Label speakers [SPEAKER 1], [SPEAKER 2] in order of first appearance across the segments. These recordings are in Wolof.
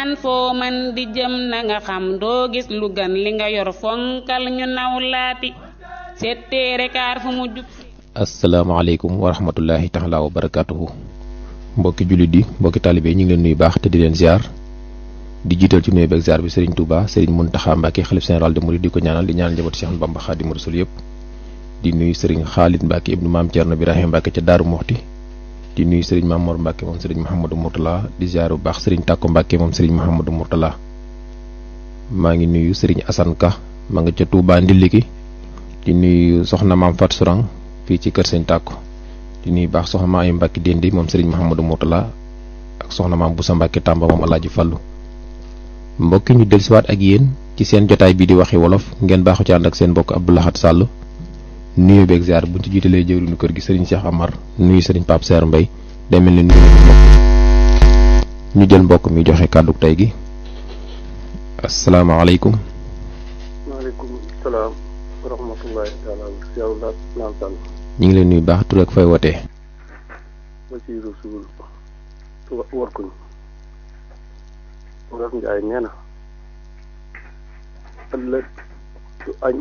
[SPEAKER 1] naan foo man di jëm na nga xam doo gis lu gan li nga yor fonkal ñu naw laati setteere kaar fu mu jub.
[SPEAKER 2] asalaamaaleykum wa rahmatullahi taala wa barakatuhu. mbokki jullit yi mbokki taalibe ñu ngi leen nuyu baax te di leen ziar di jiital ci nuyu beeg ziar bi Serigne Touba Serigne Mountakha Mbacké xalif général de Mouride di ko ñaanal di ñaanal njabootu Cheikh Bamba Khadimu Rasul yëpp di nuyu Serigne Khalid Mbacké ibnu Maam Thierno Birahim Mbacké ca Daaru Muxti di nuyu Serigne Mamor Mbacké moom Serigne Mouhamadou Mourtala di ziar bu baax Serigne Takko Mbacké moom Serigne Mouhamadou Mourtala maa ngi nuyu Serigne Assane Ka ma nga ca Touba Ndiliki di nuyu soxna Maam Fat Sourang fii ci kër Serigne Takko di nuyu baax soxna Maam Mbacké Dendi moom Serigne Mouhamadou Mourtala ak soxna Maam Boussa Mbacké Tamba moom Alaaji Fallu mbokki ñu dellusiwaat ak yéen ci seen jotaay bi di waxi wolof ngeen baaxu ci ànd ak seen mbokk Abdou Lahad Sall nuyu beeg ziar buñ ci jiitalee jëwriñu kër gi Serigne Cheikh Amar nuyu Serigne Pape Serre Mbaye day mel ni nuyu ñu jël mbokk mi joxe kàddu tey gi. asalaamaaleykum.
[SPEAKER 3] maaleykum salaam wa rahmatullahi taala.
[SPEAKER 2] ñu ngi leen nuyu baax tur ak fay wootee.
[SPEAKER 3] Basiiru Suul Workuñ. Wolof Njaay nee na ëllëg du añ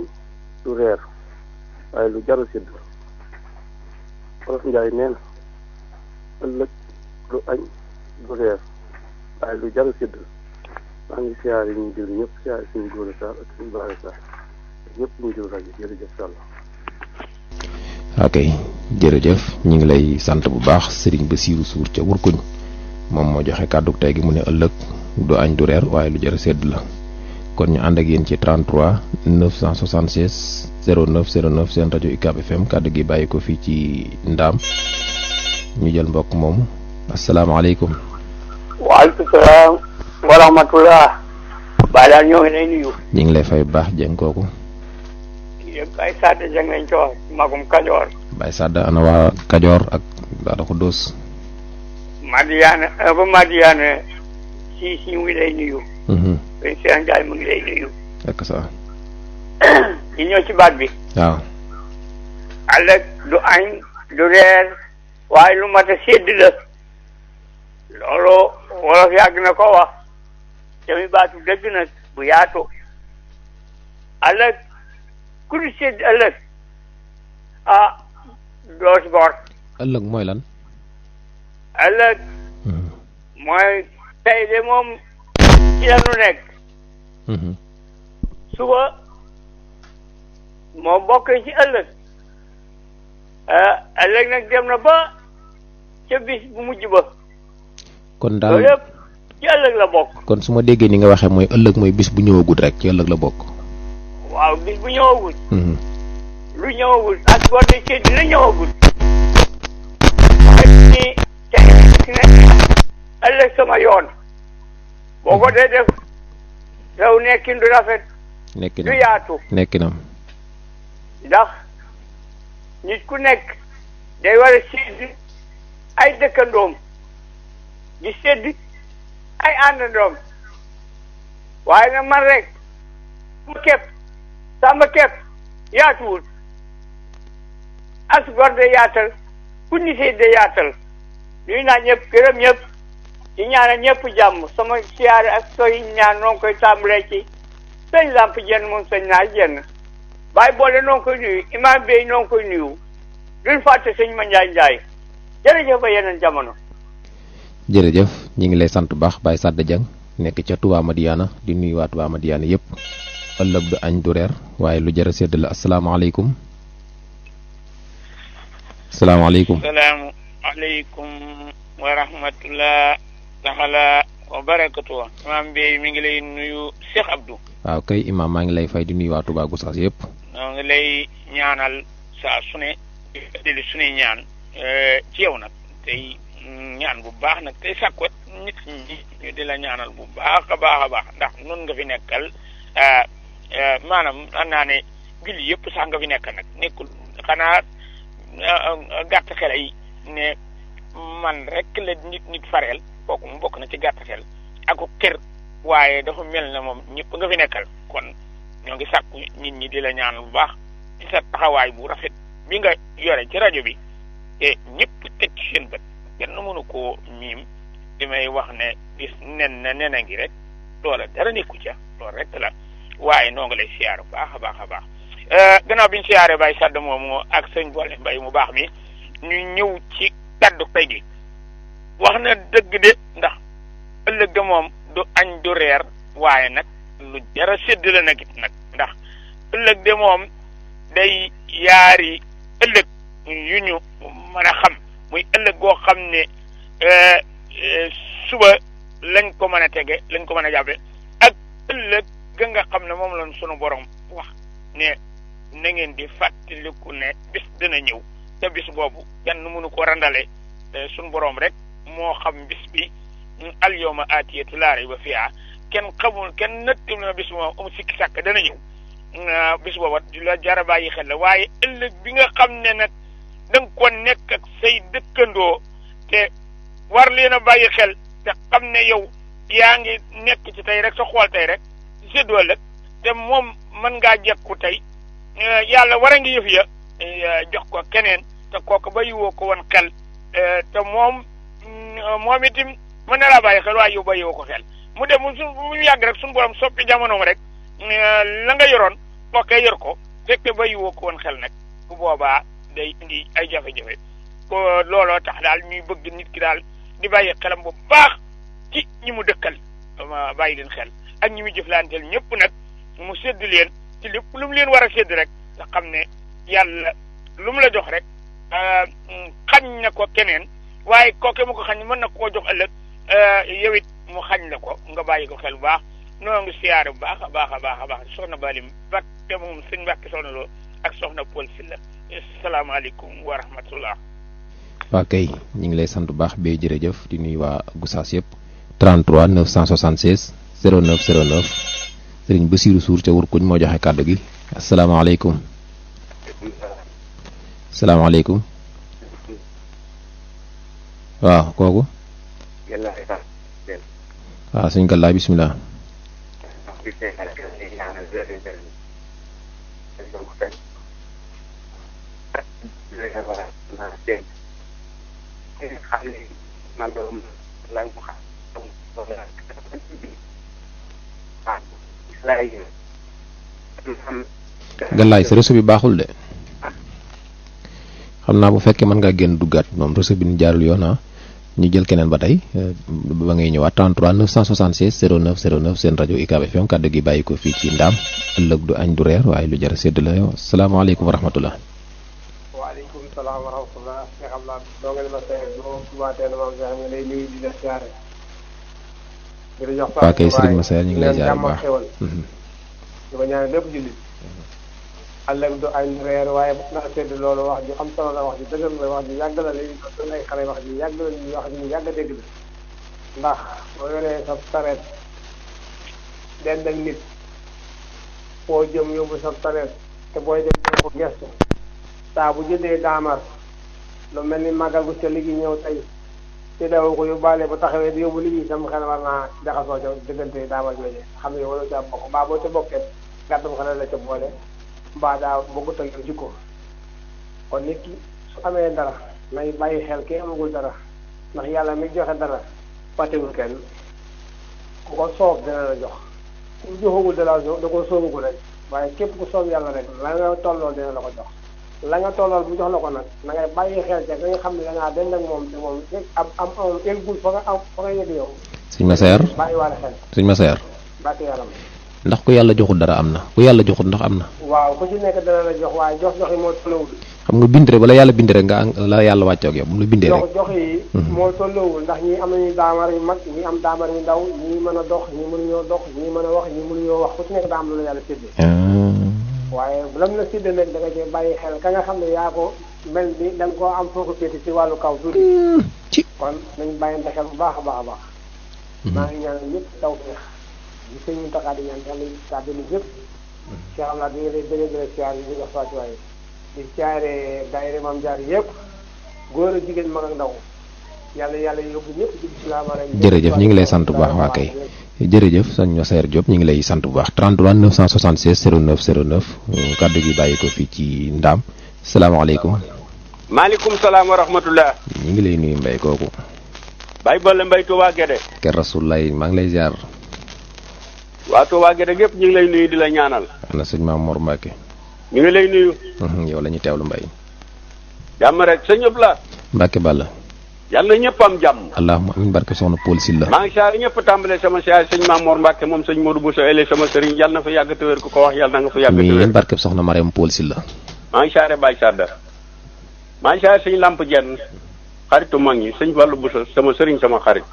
[SPEAKER 3] du reer waaye lu jar a sédd la. Wolof Njaay nee na ëllëg du añ du reer waaye lu jar a sédd la. maa ngi siyaare ñu jël ñëpp siyaare suñu góor a Sarr ak suñu baara Sarr ñëpp ñu jël rajo jërëjëf Sall.
[SPEAKER 2] ok jërëjëf ñu ngi lay sant bu baax Serigne Bassirou Sour ca Workuñ moom moo joxe kàddu tey gi mu ne ëllëg du añ du reer waaye lu jar a sedd la kon ñu ànd ak yéen ci 33 976 09 09 seen rajo UCAB FM kàddu gi bàyyi ko fii ci Ndaam ñu jël mbokk moomu asalaamaaleykum.
[SPEAKER 4] waaleykum salaam wa rahmatullah. Baay daal ñoo ngi lay nuyu.
[SPEAKER 2] ñu ngi lay fay bu baax jeng kooku.
[SPEAKER 4] Baye Sadda Dieng lañ ko wax magum Kajoor.
[SPEAKER 2] Baye Sadda ana waa Kajoor ak Daara Xuddoos.
[SPEAKER 4] Madiane ba Madiane si ñu ngi lay nuyu. président Ndiaye mu ngi lay nuyu.
[SPEAKER 2] ak sa.
[SPEAKER 4] ñu ñëw ci baat bi.
[SPEAKER 2] waaw.
[SPEAKER 4] ëllëg du añ du reer waaye lu mat a sédd la. loolu wolof yàgg na ko wax. tamit baatu dëgg nag bu yaatu. ëllëg ku di sédd ëllëg doo ci bor.
[SPEAKER 2] ëllëg mooy lan.
[SPEAKER 4] ëllëg mooy tey de moom ci la nu nekk. suba moom bokk ci ëllëg. ëllëg nag dem na ba ca bis bu mujj ba.
[SPEAKER 2] kon daal
[SPEAKER 4] loolu yëpp ci ëllëg la bokk.
[SPEAKER 2] kon su ma déggee ni nga waxee mooy ëllëg mooy bis bu ñëwagut rek ci ëllëg la bokk.
[SPEAKER 4] waaw bis bu ñëwagul. lu ñëwagul ak boo dee ci dina ñëwagul. ni tey ne ëllëg sama yoon. boo ko dee def rew nekkin du rafet.
[SPEAKER 2] nekkinam
[SPEAKER 4] du yaatu.
[SPEAKER 2] nekkinam.
[SPEAKER 4] ndax nit ku nekk day war a sédd ay dëkkandoom di sédd ay àndandoom waaye nag man rek sama képp yaatuwul as gor de yaatal ku nitee de yaatal nuyu naa ñëpp gërëm ñëpp ci ñaanal ñëpp jàmm sama siyaare ak soy ñaan noo ngi koy tàmbalee ci sëñ Lamp Jenn moom sëñ naa jenn bàyyi boole noo ngi koy nuyu imaam Bey noo ngi koy nuyu duñ fàtte sëñ Ma Njaay Njaay jërëjëf ba yeneen jamono.
[SPEAKER 2] jërëjëf ñi ngi lay sant bu baax Baye Sadda Dieng nekk ca Touba Madiana di nuyu waa Touba Madiana yëpp ëllëg du añ du reer waaye lu jar a sedd la asalaamaaleykum. asalaamaaleykum.
[SPEAKER 5] salaamaaleykum wa rahmatullah taala wa barakatu. imaam Bey mi ngi lay nuyu Cheikh Abdou.
[SPEAKER 2] waaw kay imaam maa ngi lay fay di nuyu waa Touba Gossas yëpp.
[SPEAKER 5] ñoo ngi lay ñaanal saa su ne di suñuy ñaan ci yow nag tey ñaan bu baax nag tey sàkkwat nit ñi ñu di la ñaanal bu baax a baax a baax ndax nun nga fi nekkal maanaam xam naa ne julli yëpp sax nga fi nekkal nag nekkul xanaa gàtt xel yi ne man rek la nit fareel kooku mu bokk na ci gàtt xel ak kër waaye dafa mel ne moom ñëpp nga fi nekkal kon ñoo ngi sàkku nit ñi di la ñaanal bu baax ci sa taxawaay bu rafet bi nga yore ci rajo bi te ñëpp teg ci seen bët kenn mënu koo miim li may wax ne bis nen na nen a ngi rek loola dara nekku ca loolu rek la waaye noo ngi lay siyaar bu baax a baax a baax gannaaw bi ñu siyaaree Baye Sadd moomu ak sëñ Boole Mbay mu baax mi ñu ñëw ci kaddu tey gi wax na dëgg de ndax ëllëg de moom du añ du reer waaye nag lu jara sédd la nag it nag ndax ëllëg de moom day yaari ëllëg yu ñu mën a xam muy ëllëg goo xam ne suba lañ ko mën a tege lañ ko mën a jàppe ak ëllëg ga nga xam ne moom lañ sunu borom wax ne na ngeen di fàttaliku ne bis dina ñëw te bis boobu kenn mënu ko randale sunu borom rek moo xam bis bi al yawma aatiyatu laa rayba fiihaa kenn xamul kenn nattam na bis moom amul sikki sàkk dana ñëw bis booba la jara bàyyi xel la waaye ëllëg bi nga xam ne nag da nga ko nekk ak say dëkkandoo te war leen a bàyyi xel te xam ne yow yaa ngi nekk ci tey rek sa xool tey rek ci séddoo ëllëg te moom mën ngaa jekku tey yàlla war a ngi yëf ya jox ko keneen te kooku bàyyiwoo ko woon xel te moom itam mën na laa bàyyi xel waaye yow bàyyiwoo ko xel mu dem mu yàgg rek suñu borom soppi jamonoom rek la nga yoroon bokkee yor ko fekke bàyyiwoo ko woon xel nag bu boobaa day indi ay jafe-jafe ko looloo tax daal ñuy bëgg nit ki daal di bàyyi xelam bu baax ci ñi mu dëkkal bàyyi leen xel ak ñi mu jëflanteel ñëpp nag mu sédd leen ci lépp lu mu leen war a sédd rek nga xam ne yàlla lu mu la jox rek xañ na ko keneen waaye kooke mu ko xañ mën na koo jox ëllëg yow it mu xañ la ko nga bàyyi ko xel bu baax noo ngi siyaare bu baax a baax a baax a baax soxna Balim Mbàkke moom sëñ Mbàkke soxna Lo ak soxna Paul Sylla asalaamaaleykum wa rahmatullah.
[SPEAKER 2] waa kay ñu ngi lay sant bu baax bee jërëjëf di nuyu waa Gossas yëpp 33 976 09 09 sëriñ Basiiru Suur ca Wurkuñ moo joxe kàddu gi asalaamaaleykum. salaamaaleykum. waaw kooku. waaw suñ gàllaay bisimilah. Gàllaay sa réseau bi baaxul de xam naa bu fekkee mën ngaa génn duggaat moom réseau bi ñu jaarul yoon ñu jël keneen ba tey ba ngay ñëwaat 33 976 09 09 seen rajo UCAB FM kàddu gi bàyyi ko fii ci Ndaam ëllëg du añ du reer waaye lu jar a sédd la yow salaamaaleykum wa rahmatullah.
[SPEAKER 6] waaleykum salaam wa rahmatullah. nga xam naa doo nga ma seet boo commenté na moom nga xam ne lay nuyu di la siyaare.
[SPEAKER 2] waa kay Serigne Massa ñu ngi lay siyaare bu baax.
[SPEAKER 6] di ko ñaanal lépp jullit. ëllëg du añ reer waaye naa sedd loolu wax ju am solo la wax ju dëgër la wax ju yàgg la léegi doon ay xale wax ju yàgg la ñu wax ju yàgg a dégg la ndax boo yoree sa sareet dend ak nit foo jëm yóbbu sa sareet te booy dem ko gestu saa bu jëndee daamar lu mel ni màggal gu ca liggéey ñëw tey te daw ko yóbbaale bu taxawee di yóbbu liggéey sama xel war naa jaxasoo ca diggante daamar jooje xam ne wala ca bokk mbaa boo ca bokkee gàttum xel la ca boole mbaa daa bëggut ak yow jikko kon nit ki su amee dara nay bàyyi xel ki amagul dara ndax yàlla mi joxe dara fàttewul kenn ku ko soob dina la jox ku joxagul dara da ko soobagul rek waaye képp ku soob yàlla rek la nga tollool dina la ko jox la nga tollool bu jox la ko nag na ngay bàyyi xel ca nga xam ne da ngaa dend ak moom te moom am eggul fa nga yëg yow.
[SPEAKER 2] sëñ Massaer
[SPEAKER 6] bàyyi waale xel.
[SPEAKER 2] sëñ Massaer.
[SPEAKER 6] bàkk yaram.
[SPEAKER 2] ndax ku yàlla joxul dara am na ku yàlla joxul ndax am na.
[SPEAKER 6] waaw ku ci nekk dana la jox waaye jox yi moo tollowul.
[SPEAKER 2] xam nga bind rek bala yàlla bind rek nga la yàlla wàcce ak yow bu mu la bindee rek.
[SPEAKER 6] jox yi moo tollowul ndax ñii am nañu daamar yu mag ñii am daamar yu ndaw ñii mën a dox ñii mënuñoo dox ñii mën a wax ñii mënuñoo wax ku ci nekk daa am lu la yàlla séddee. waaye lam la séddee nag da nga cee bàyyi xel ka nga xam ne yaa ko mel ni da nga koo am foo ko féete ci wàllu kaw tuuti. kon nañ bàyyante xel bu baax a baax a baax. maa ngi ñaan ñëpp taw feex di sëñ Mountakha di ñaan yàlla kàddu gi yëpp. Cheikh Abdoulaye di nga lay dëgg siyaar yi di wax wàccuwaay di siyaare daayira Maam Jaar yëpp góor a jigéen mag ak ndaw yàlla yóbbu ñëpp ci bisimilah.
[SPEAKER 2] jërëjëf ñu ngi lay sant bu baax waa kay jërëjëf sëñ Massaer Diop ñu ngi lay sant bu baax 33 976 09 09 kàddu gi bàyyi ko fii ci Ndaam salaamaaleykum.
[SPEAKER 7] maaleykum salaam wa rahmatullah.
[SPEAKER 2] ñu ngi lay nuyu Mbaye kooku.
[SPEAKER 7] Baye Bolle Mbaye Touba Guédé.
[SPEAKER 2] kër Rasulaay maa ngi lay ziar.
[SPEAKER 7] waa Touba Guédé gépp ñu ngi lay nuyu di la ñaanal.
[SPEAKER 2] ana sëñ Maam Mor Mbacke.
[SPEAKER 7] ñu ngi lay nuyu.
[SPEAKER 2] yow la ñu teewlu Mbaye.
[SPEAKER 7] jàmm rek sëñ Abdoulaye.
[SPEAKER 2] Mbacke Balla.
[SPEAKER 7] yàlla na ñëpp am jàmm.
[SPEAKER 2] allahumma amiin barke soxna Paul Sylla.
[SPEAKER 7] maa ngi siyaare ñëpp tàmbale sama siyaare sëñ Maam Mor Mbacke moom sëñ Modou Bousso ele sama sëriñ yàlla na fa yàgg te wér ku ko wax yàlla na nga fa yàgg te wér.
[SPEAKER 2] amiin barke soxna Mariam Paul Sylla.
[SPEAKER 7] maa ngi siyaare Baye Sadda. maa ngi siyaare sëñ Lamp Jenn xaritu mag ñi sëñ Fallou Bousso sama sëriñ sama xarit.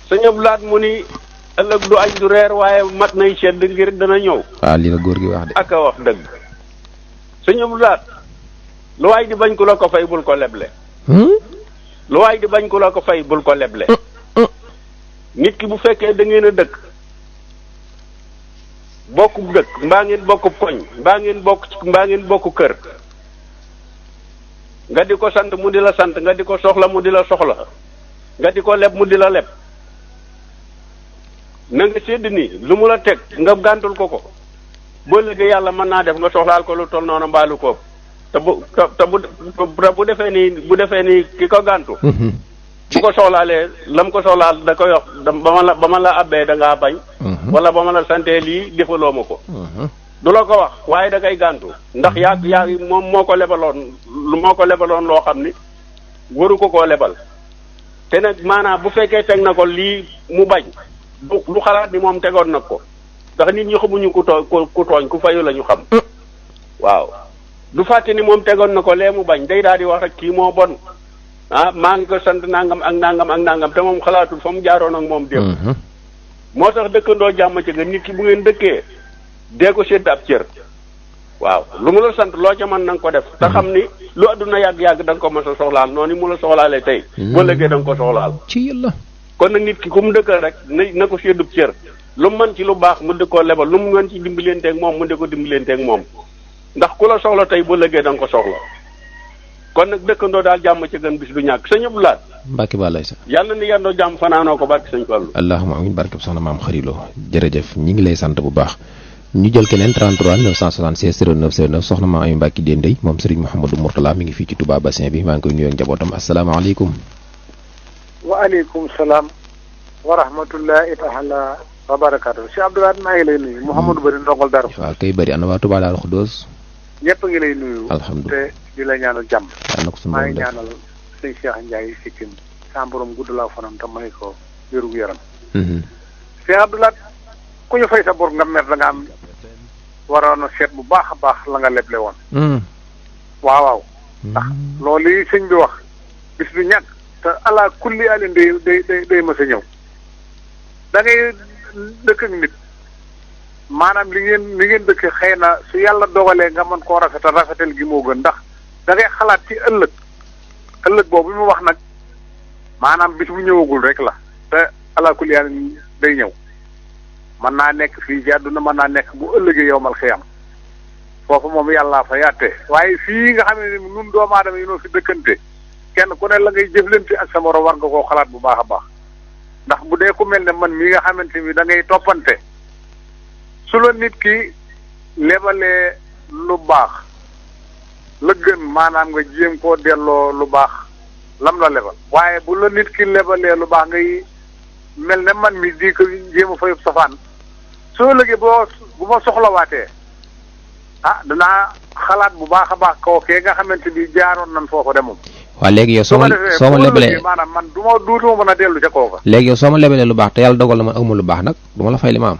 [SPEAKER 7] sëñ Abdoulaye mu ni ëllëg du añ du reer waaye mat nay sedd ngir dana ñëw.
[SPEAKER 2] waaw lii la góor gi wax de.
[SPEAKER 7] ak a wax dëgg. sëñ Abdoulaye lu waay di bañ ku la ko fay bul ko leble. lu waay di bañ ku la ko fay bul ko leble. nit ki bu fekkee da ngeen a dëkk bokkub dëkk mbaa ngeen bokkub koñ mbaa ngeen bokk kër nga di ko sant mu di la sant nga di ko soxla mu di la soxla nga di ko leb mu di la leb na nga sédd ni lu mu la teg nga gàntul ko boo léegi yàlla mën naa def nga soxlaal ko lu toll noonu mbaalu ko te bu defee ni ki ko gàntu bu ko soxlaalee lam ko soxlaal da koy wax ba ma la abbee da ngaa bañ wala ba ma la santee lii defaloo ma ko du la ko wax waaye da ngay gàntu ndax yaa moom moo ko lebaloon loo xam ni waru ko koo lebal te nag maanaam bu fekkee teg na ko lii mu bañ lu xalaat ni moom tegoon nag ko ndax nit ñi xamuñu ku tooñ ku fayu la ñu xam waaw du fàtte ni moom tegoon na ko lee mu bañ day daal di wax rek kii moo bon maa ngi ko sant nangam ak nangam ak nangam te moom xalaatul fa mu jaaroon ak moom démb moo tax dëkkandoo jàmm ci gën nit ki bu ngeen dëkkee dee ko sédd ab cër waaw lu mu la sant loo ca mën na nga ko def te xam ni lu adduna yàgg-yàgg da nga ko mës a soxlaal noonu mu la soxlaalee tey boo lëggee da nga ko soxlaal
[SPEAKER 2] ci yàlla
[SPEAKER 7] kon nag nit ki ku mu dëkkal rek na ko séddub cër lu mu mën ci lu baax mu di ko lebal lu mu mën ci dimbalenteeg moom mu di ko dimbalenteeg moom ndax ku la soxla tey boo lëggee da nga ko soxla kon nag dëkkandoo daal jàmm ci gën bis du ñàkk sëñ Abdou Lahad
[SPEAKER 2] Mbacke Balaye sa
[SPEAKER 7] yàlla ni yendoo jàmm fanaanoo ko barke sëñ Fallu
[SPEAKER 2] allahumma amiin barke soxna maam xarilo jërëjëf ñi ngi lay sant bu baax ñu jël keneen 33 976 09 09 soxna maam Amy Mbacke Dendey moom Serigne Mouhamadou Mourtala mi ngi fii ci Touba Bassin bi maa ngi koy nuyoo ak njabootam asalaamaaleykum
[SPEAKER 6] waaleykum salaam wa rahmatullahi taala wa barakatuh Cheikh Abdou Lahad maa ngi lay nuyu Mouhamadou Bari ndongol dara
[SPEAKER 2] waaw kay bëri ana waa Touba Daaru Xudoos
[SPEAKER 6] ñëpp ngi lay nuyu
[SPEAKER 2] alhamdulilah
[SPEAKER 6] te di la ñaanal jàmm maa ngi
[SPEAKER 2] def
[SPEAKER 6] ñaanal sëñ Cheikh Ndiaye sikkim sa borom gudd laa fanam te may ko wérug yaram Cheikh Abdou Lahad ku ñu fay sa bor nga mer da nga am waroon a seet bu baax a baax la nga leble woon waaw waaw ndax loolu yi sëñ bi wax bis du ñàkk te ala kulli alin day mës a ñëw da ngay dëkk ak nit maanaam li ngeen dëkk xëy na su yàlla dogalee nga mën koo rafetal gi moo gën ndax da ngay xalaat ci ëllëg boobu mu wax nag maanaam bis bu ñëwagul rek la te ala kulli alin day ñëw mën naa nekk fii ci àdduna mën naa nekk bu ëllëgee yowmal xiyam foofu moom yàllaa fa yàtte waaye fii nga xam ne nun doomu aadama yi noo fi dëkkante kenn ku ne la ngay jëflante ak sa morom war nga koo xalaat bu baax a baax ndax bu dee ku mel ne man mii nga xamante ni da ngay toppante su la nit ki lebalee lu baax la gën maanaam nga jéem koo delloo lu baax lam la lebal waaye bu la nit ki lebalee lu baax ngay mel ne man mi di ko jéem a fayub safaan soo lëgee bu ma soxlawaatee danaa xalaat bu baax a baax kookee nga xamante bi jaaroon nan foofu de moom.
[SPEAKER 2] waaw léegi yow soo ma lebalee
[SPEAKER 6] maanaam man duutuma mën a dellu ca kooka.
[SPEAKER 2] léegi yow soo ma lebalee lu baax te yàlla dogal na man awma lu baax nag du ma la fay li ma am.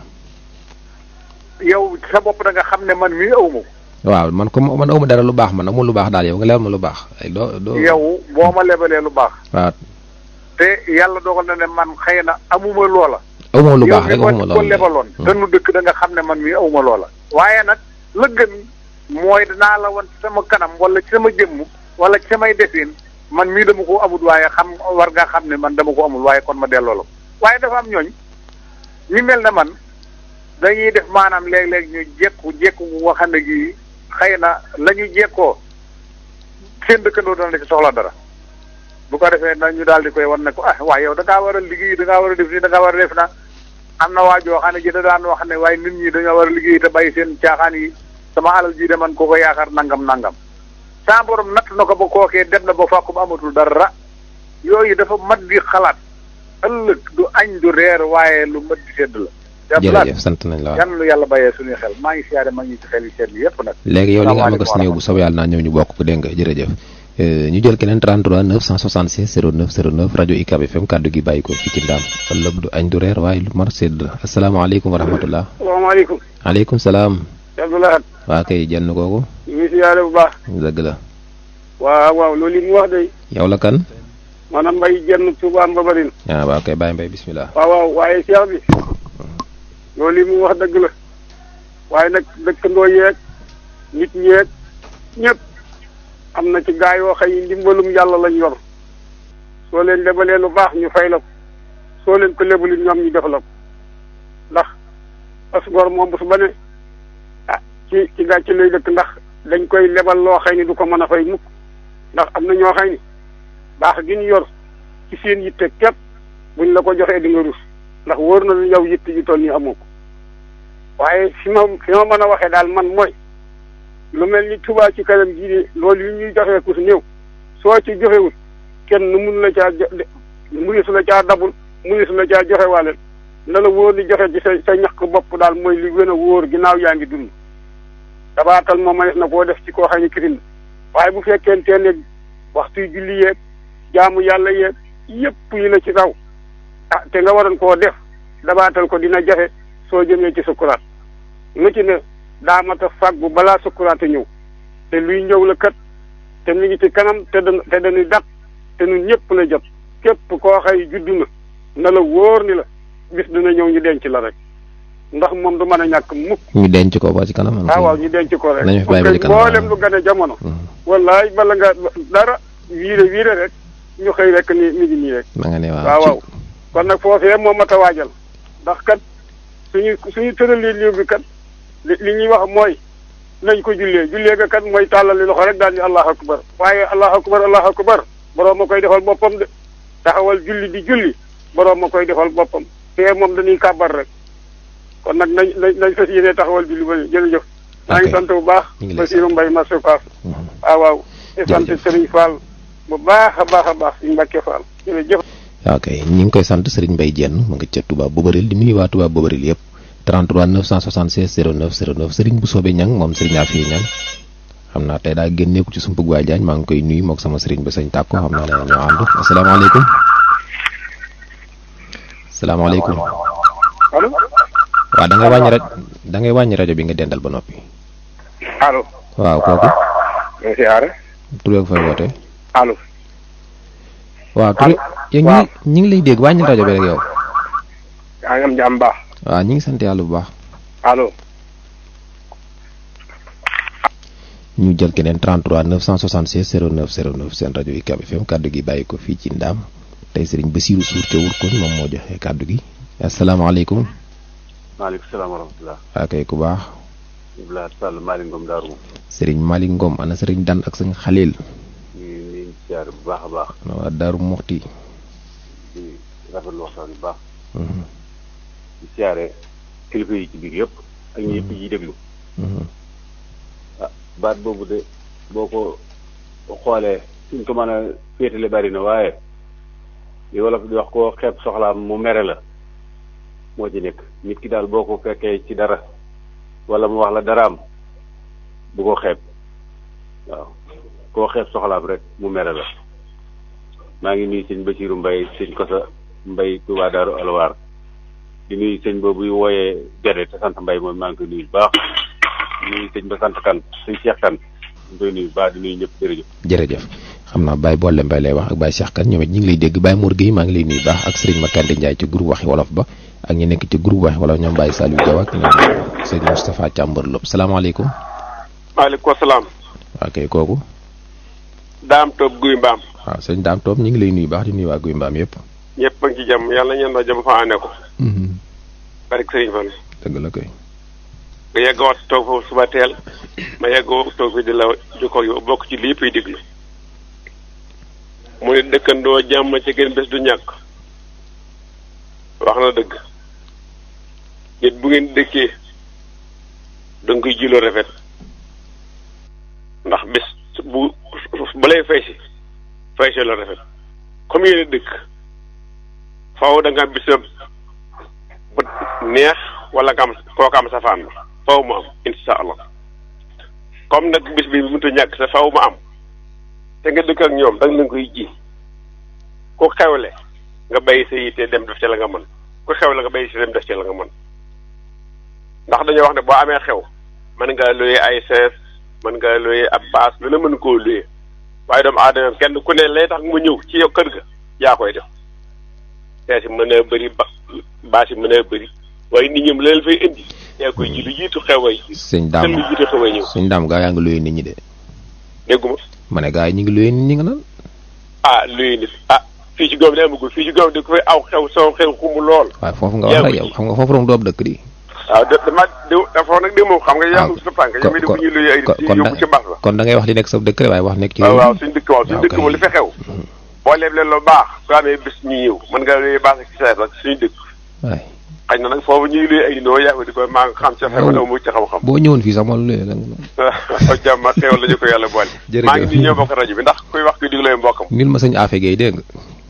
[SPEAKER 6] yow sa bopp da nga xam ne man mii awma ko.
[SPEAKER 2] waaw man comme man awma dara lu baax man amul lu baax daal yow nga lebal ma lu baax. doo
[SPEAKER 6] yow boo ma lebalee lu baax.
[SPEAKER 2] waaw.
[SPEAKER 6] te yàlla dogal na ne man xëy na amuma loola.
[SPEAKER 2] awma lu baax rek awma
[SPEAKER 6] yow ko lebaloon. te nu dëkk da nga xam ne man mii awma loola. waaye nag la gën mooy danaa la wan ci sama kanam wala ci sama jëmm wala ci samay defin man mii dama ko amul waaye war nga xam ne man dama ko amul waaye kon ma delloo la waaye dafa am ñooñ ñi mel ne man dañuy def maanaam léeg-léeg ñu jekku bu nga xam ne gi xëy na la ñu jekkoo seen dëkkandoo dana ci soxla dara bu ko defee na ñu daal di koy wan ne ko waaye yow da ngaa war a liggéey da ngaa war a def nii da ngaa war a def na am na waajoo xam ne ji da daan wax ne waaye nit ñi dañoo war a liggéey te bàyyi seen caaxaan yi sama alal ji de man ko yaakaar nangam sa borom natt na ko ba kookee dem na ba fàkku ba amatul dara
[SPEAKER 8] yooyu dafa mat di xalaat ëllëg du añ du reer waaye lu mat di sedd la.
[SPEAKER 2] jërëjëf sant nañ la waaw
[SPEAKER 8] yan lu yàlla bàyyee suñuy xel maa ngi siyaare maa ngi ci xel yi sedd yëpp nag.
[SPEAKER 2] léegi yow li nga am nga si néew bu soobee yàlla naa ñëw ñu bokk ko dégg nga jërëjëf. ñu jël keneen 33 976 09 09 rajo UCAB FM kaddu gi bàyyi ko fii ci Ndaam ëllëg du añ du reer waaye lu mar sedd la asalaamaaleykum wa rahmatullah.
[SPEAKER 6] salaamaaleykum.
[SPEAKER 2] aleykum salaam.
[SPEAKER 6] Abdoulaye.
[SPEAKER 2] waa kay jenn kooku.
[SPEAKER 6] ñu ngi siyaare bu baax.
[SPEAKER 2] dëgg la.
[SPEAKER 6] waaw loolu li mu wax day.
[SPEAKER 2] yow la kan.
[SPEAKER 6] maanaam mbay jenn Touba Mbabarine.
[SPEAKER 2] waaw kay bàyyi mbay bismillah.
[SPEAKER 6] waaw waaye Cheikh bi. loolu li mu wax dëgg la. waaye nag dëkkandoo yeeg nit ñeeg ñëpp am na ci gaa yoo xëy ndimbalum yàlla lañ yor soo leen lebalee lu baax ñu fay la ko soo leen ko lebalit ñoom ñu def la ko ndax asgor moom bu su ba ne ci gàcce lay dëkk ndax dañ koy lebal loo xëy ni du ko mën a fay mukk ndax am na ñoo xëy ni baax gi ñu yor ci seen yitte képp buñ la ko joxee di nga rus ndax wóor na lu yow yitte ju toll nii amoo ko waaye fi ma mën a waxee daal man mooy lu mel ni Touba ci kanam jii de loolu yi ñuy joxee ku su néew soo ci joxewul kenn mun la caa munisu la caa dabul munisu la caa joxe waale na la wóor di joxe ci sa ñaq bopp daal mooy li gën a wóor ginnaaw yaa ngi dund dabaatal moom ma na koo def ci koo xam ne kirin waaye bu fekkente ne waxtu julli yeeg jaamu yàlla yeeg yëpp yi la ci raw te nga waroon koo def dabaatal ko dina jafe soo jëmee ci sukkuraat lu ci ne daa mat a fàggu balaa sukkuraat a ñëw te luy ñëw la kat te mi ngi ci kanam te dañuy dàq te ñun ñëpp la jot képp koo xay juddu na la wóor ni la bis dina ñëw ñu denc la rek ndax moom du mën a ñàkk mukk.
[SPEAKER 2] ñu denc ko ba ci kanam.
[SPEAKER 6] waaw ñu denc ko rek.
[SPEAKER 2] nañu fi bàyyi ba ci kanam
[SPEAKER 6] mboolem lu gën a jamono. wallaay bala nga dara wiire rek ñu xëy rek ni mi ngi nii rek.
[SPEAKER 2] ma nga ne
[SPEAKER 6] waaw kon nag foofee moo mat a waajal ndax kat suñu tëralee liw bi kat li ñuy wax mooy nañ ko jullee ga kat mooy tàllali loxo rek daal ni allahu akbar waaye allahu akbar boroom ma koy defal boppam de taxawal julli di julli boroom ma koy defal boppam te moom dañuy kàbbar rek kon nag nañ fas yéene taxawal julli ba jërëjëf. maa ngi sant bu baax. Basiru Mbay marché Fass. waaw di sant Serigne Fall bu baax a baax suñu Mbàkke Fall jërëjëf.
[SPEAKER 2] ok ñi ngi koy sant Serigne Mbaye Diène mu nga ca Touba Bobaril di nuyu waa Touba Bobaril yëpp 33 976 09 09 Serigne bu soobee ñang moom Serigne Afia ñang xam naa tey daa génneeku ci sumpug waay jaañ maa ngi koy nuyu mook sama Serigne ba sañ tàkko xam naa ne ñoo ànd asalaamaaleykum. asalaamaaleykum.
[SPEAKER 8] allo.
[SPEAKER 2] waaw da ngay wàññi rajo bi nga dendal ba noppi.
[SPEAKER 8] allo.
[SPEAKER 2] waaw kooku.
[SPEAKER 8] nga siyaare.
[SPEAKER 2] tur beeg fay woote.
[SPEAKER 8] allo.
[SPEAKER 2] waaw tur yow ñi ngi lay dégg wàññi rajo bi rek yow.
[SPEAKER 8] yaa ngi am jàmm baax.
[SPEAKER 2] waaw ñi ngi sant yàlla bu baax.
[SPEAKER 8] allo.
[SPEAKER 2] ñu jël keneen 33 976 09 09 seen rajo UCAB FM kaddu gi bàyyi ko fii ci Ndaam tey Serigne Bassirou Sour ca Wurkoñ moom moo joxe kaddu gi asalaamaaleykum.
[SPEAKER 7] maaleykum salaam wa rahmatulah.
[SPEAKER 2] waa kay ku baax.
[SPEAKER 7] Ibrahima Sall Malick Ngom Darou.
[SPEAKER 2] Serigne Malick Ngom ana Serigne Dan ak sëñ Xalil.
[SPEAKER 7] ñu ngi siyaare bu baax a baax.
[SPEAKER 2] waa Darou Moxti.
[SPEAKER 7] di rafetlu waxtaan bu baax. di siyaare kilifa yi ci biir yëpp. ak ñi yëpp yi déglu. baat boobu de boo ko xoolee suñ ko mën a féetale bari na waaye li wolof di wax koo xeeb soxlaam mu mere la moo ci nekk nit ki daal boo ko fekkee ci dara wala mu wax la daraam bu ko xeeb waaw koo xeeb soxlaam rek mu mere la maa ngi nuyu sëñ Basiiru Mbay sëñ Kosa Mbay Touba Daaru Alwaar di nuyu sëñ boobu wooyee Gede te sant Mbay moom maa ngi koy nuyu bu baax nuyu sëñ ba sant kan sëñ Cheikh kan ñu koy nuyu baax di nuyu ñëpp jërëjëf xam naa Baye Bolle Mbaye lay wax ak Baye Cheikh kan ñoom it ñu ngi lay dégg Baye Mour Gueye maa ngi lay nuyu baax ak Serigne Makande Ndiaye ci groupe waxi wolof ba ak ñi nekk ci groupe waxi wolof ñoom Baye Saliou Diaw ak ñoom sëñ Moustapha Thiambar Lop salaamaaleykum.
[SPEAKER 9] maaleykum salaam.
[SPEAKER 2] ok kooku.
[SPEAKER 9] Daam Toob Guy Mbaam.
[SPEAKER 2] waaw sëñ Daam Toob ñu ngi lay nuyu baax di nuyu waa Guy Mbaam yëpp.
[SPEAKER 9] ñëpp a ngi ci jàmm yàlla ñeen na jàmm fa ànde ko. barke Sëriñ Fall.
[SPEAKER 2] dëgg la koy.
[SPEAKER 9] nga yegg wax toog foofu suba teel ma yeggoo toog fi di la jokkoo yow bokk ci lii yi diglu mu ne dëkkandoo jàmm ci gën bés du ñàkk wax na dëgg nit bu ngeen dëkkee da nga koy jiloo rafet ndax bés bu balay fay si la rafet comme yéen a dëkk faw da nga am bisam bu neex wala nga am kooku am safaan bi faw mu am insha allah comme nag bis bi mënut a ñàkk sa faw mu am te nga dëkk ak ñoom da nga leen koy ji ku xewle nga bàyyi sa yitte dem def ci la nga mën ku xewle nga bàyyi si dem def ci la nga mën ndax dañoo wax ne boo amee xew mën nga luyee ay sees mën nga luyee ab baas lu ne mën koo luyee waaye doomu aadama kenn ku ne lay tax mu ñëw ci yow kër ga yaa koy def sees yi mën a bëri baas yi mën a bëri waaye nit ñi leen fay indi yaa koy ji lu jiitu xeway
[SPEAKER 2] sëñ daam
[SPEAKER 9] lu jiitu xeway ñëw
[SPEAKER 2] sëñ daam gaa yaa ngi luyee nit ñi de
[SPEAKER 9] dégguma
[SPEAKER 2] ma ne gaa yi ñu ngi luyee nit ñi nga naan
[SPEAKER 9] luyee nit fii ci góob de amagul fii ci góob di ko fay aw xew soo xew xumb lool
[SPEAKER 2] waaye foofu nga wax rek yow xam nga foofu rom doob dëkk di
[SPEAKER 9] waaw dafa nag di moom xam nga yaa sa tànk yow mi di bu ñuy luyee ay yóbbu ci mbas la
[SPEAKER 2] kon da ngay wax li nekk sa dëkk rek waaye wax nekk ci
[SPEAKER 9] waaw suñu dëkk moom li fi xew boo leeb leen lu baax soo amee bis ñu ñëw mën nga luyee baax ci seet rek suñu dëkk
[SPEAKER 2] waay
[SPEAKER 9] xëy na nag foofu ñuy luyee ay noo yaa ko di ko maa nga xam ci xew na mu ci xam-xam
[SPEAKER 2] boo ñëwoon fii sax moom luyee la
[SPEAKER 9] jàmm ak xew la ñu ko yàlla boole maa ngi nii ñoo bokk rajo bi ndax kuy wax kuy digloy mbokkam
[SPEAKER 2] nil ma sëñ Afe Gueye dégg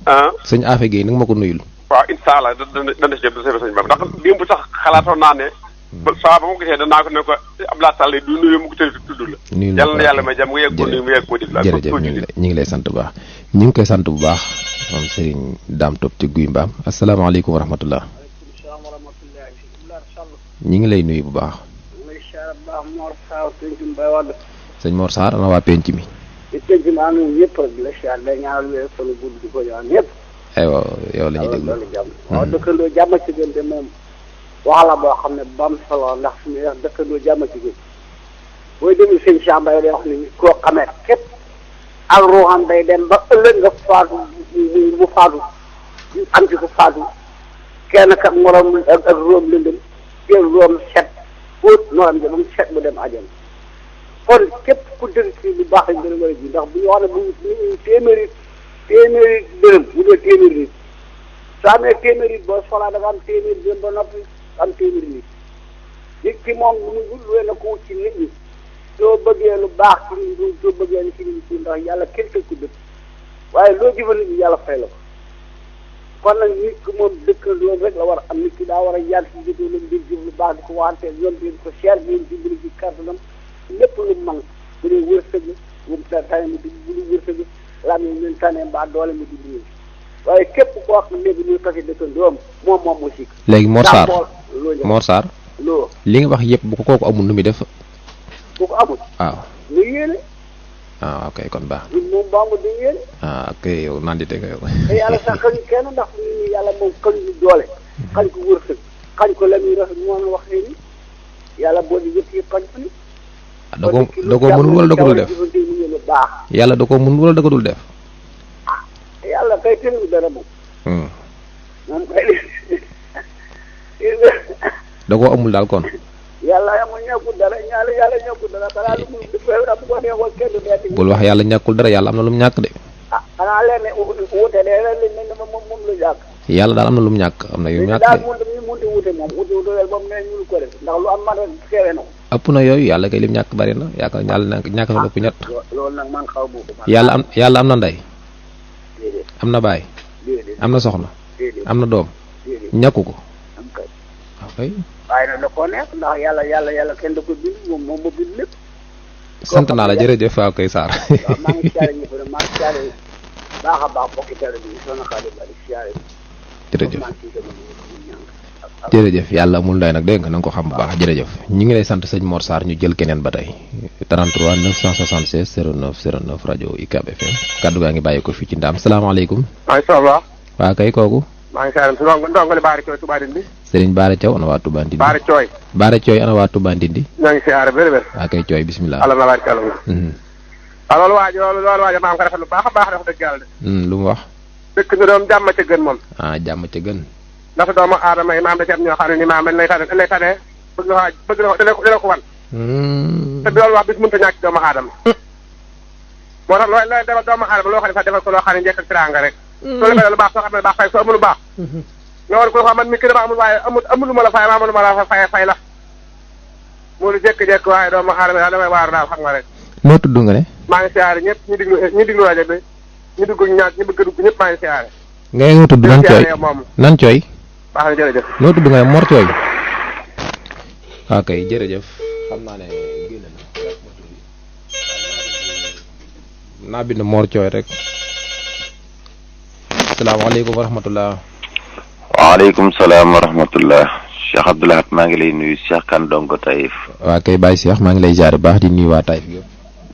[SPEAKER 2] nga sëñ Afe Gueye nag ma ko nuyul
[SPEAKER 9] waaw incha allah dana si jëm du sëñ Bam ndax démb sax xalaatoon naa ne saa ba ma gisee danaa ko ne ko Abdoulaye Sall du nuyu mu ko tëdd tudd la yàlla na yàlla may jàmm nga yegg ko nuyu mu yegg ko dig la
[SPEAKER 2] jërëjëf ñu ngi lay sant bu baax ñu ngi koy sant bu baax moom Serigne Dame Top ci Guy Mbaam asalaamaaleykum wa rahmatullah ñu ngi lay nuyu bu baax sëñ Mor Sarr ana waa penc mi aywa yow la ñuy déglu
[SPEAKER 10] waaw dëkkandoo jàmm ci gën de moom wax la boo xam ne bam solo ndax suñuy wax dëkkandoo jàmm ci gën booy déglu sëñ Cheikh Mbaye day wax ni koo xamee képp ak ruuxam day dem ba ëllëg nga faatu mu faatu am ci ko faatu kenn kat morom ak róom lëndëm jël róom set fóot morom ja ba mu set bu dem ajam kon képp ku dëgg ci lu baax lañ gën a war a ji ndax bu ñu wax ne bu téeméeri dërëm bu dee téeméeri nit soo amee téeméeri nit boo soxlaa dafa am téeméeri dërëm ba noppi am téeméeri nit nit ki moom lu na ko wut ci nit ñi soo bëggee lu baax ci nit ñi soo bëggee ni ci nit ñi ndax yàlla kenn tëj ko dëkk waaye loo jëfal nit ñi yàlla fay la ko kon nag nit ki moom dëkk loolu rek la war a am nit ki daa war a yàgg ci jëkkee lañ di jëf lu baax di ko waxante yoon di ko cher bi di biri ci kàttanam lépp lu man bu dee wërsëg bu mu tane mu di bu dee wërsëg lam yi leen tane mbaa doole mu di liggéey waaye képp koo xam ne léegi ñuy tase dëkkandoom moom mu sikk
[SPEAKER 2] léegi Mor Sarr
[SPEAKER 10] loo
[SPEAKER 2] li nga wax yëpp bu ko kooku amul nu muy def
[SPEAKER 10] bu ko amul
[SPEAKER 2] waaw
[SPEAKER 10] nga yéene
[SPEAKER 2] ok kon baax
[SPEAKER 10] moom baamu di yéene
[SPEAKER 2] ok yow naan di teg yow
[SPEAKER 10] te yàlla sax xañu kenn ndax ñu yàlla moom xañ ñu doole xañ ko wërsëg xañ ko la muy rafet moo waxee ni yàlla boo di yëpp xañ ko ni
[SPEAKER 2] da ko mënul wala da ko dul def yàlla da ko mënul wala da ko dul def
[SPEAKER 10] yàlla kay tënku dara moom moom kay
[SPEAKER 2] da koo amul daal kon
[SPEAKER 10] yàlla amul ñàkkul dara yàlla ñàkkul dara xanaa lu mu defee bu ko neexoon kenn du nekk
[SPEAKER 2] bul wax yàlla ñàkkul dara yàlla am na lu mu ñàkk de
[SPEAKER 10] xanaa leen ne wuute de leen ne moom lu ñàkk
[SPEAKER 2] yàlla daal am na lu mu ñàkk am na yu ñàkk
[SPEAKER 10] daal munti wuute moom wuute moom ne ñu ko def ndax lu am man rek xewe na ko
[SPEAKER 2] ëpp na yooyu yàlla kay lim ñàkk bari na yaakaar yàlla ñàkk na ëpp ñett
[SPEAKER 10] loolu nag man xaw boo ko
[SPEAKER 2] yàlla am na ndey am na baay am na soxna am na doom ñàkku ko
[SPEAKER 10] waaye nag da koo neex ndax yàlla kenn da ko bind moom moo bind lépp
[SPEAKER 2] sant naa la jërëjëf waaw koy Sarr
[SPEAKER 10] waaw maa ngi siyaare ñëpp nag maa ngi siyaare baax a baax bokki tele bi soxna Xaadim Bari siyaare
[SPEAKER 2] jërëjëf yàlla amul nday nag dégg nga na nga ko xam bu baax jërëjëf ñu ngi lay sant sëñ Mor Sarr ñu jël keneen ba tey 33 976 09 09 rajo UCAB FM kaddu gaa ngi bàyyi ko fii ci Ndaam salaamaaleykum
[SPEAKER 6] macha allah
[SPEAKER 2] waa kay kooku
[SPEAKER 6] maa ngi siyaare ndongole Baara Cooy Touba Ndindi
[SPEAKER 2] Serigne Baara Thiaw ana waa Touba Ndindi
[SPEAKER 6] Baara Cooy
[SPEAKER 2] ana waa Touba Ndindi
[SPEAKER 6] ñoo ngi siyaare wér
[SPEAKER 2] waa kay Cooy bismillah
[SPEAKER 6] ala na barke Allah loolu waajo maa ngi ko rafetlu baax a baax wax dëgg yàlla de
[SPEAKER 2] lu mu wax
[SPEAKER 6] dëkk nga doom jàmm ca gën moom
[SPEAKER 2] jàmm ca gën
[SPEAKER 6] ndax doomu aadama yi maam da ci am ñoo xam ne ni maam dañ lay tane bëgg na dina ko wan te loolu wax bis mënta ñàkk doomu aadama moo tax looy defal doomu aadama loo xam ne sax defal ko loo xam ne njëkk ak teraanga rek soo defee lu baax soo xam ne baax fay soo amul lu baax nga war ko xam man mi kii dama amul waaye amul lu ma la fay ma amul lu ma la fay la mu lu jékki-jékki waaye doomu aadama daal damay waaru daal xam nga rek
[SPEAKER 2] noo tudd nga ne
[SPEAKER 6] maa ngi siyaare ñëpp ñu diglu rajo bi
[SPEAKER 8] ñu dugg ñaar ñu bëgg a dugg ñëpp maa ngi siyaare.
[SPEAKER 2] ngay nga tudd nan cooy nan cooy.
[SPEAKER 8] baax na jërëjëf.
[SPEAKER 2] noo tudd nga Mor Cooy. ok jërëjëf xam naa ne génn na naa bind Mor Cooy rek. asalaamaaleykum wa rahmatullah.
[SPEAKER 11] waaleykum salaam wa rahmatullah. Cheikh Abdoulahat maa ngi lay nuyu Cheikh Kane Dongo Taïf.
[SPEAKER 2] waa kay Baye Cheikh maa ngi lay jaare baax di nuyu waa Taïf yëpp.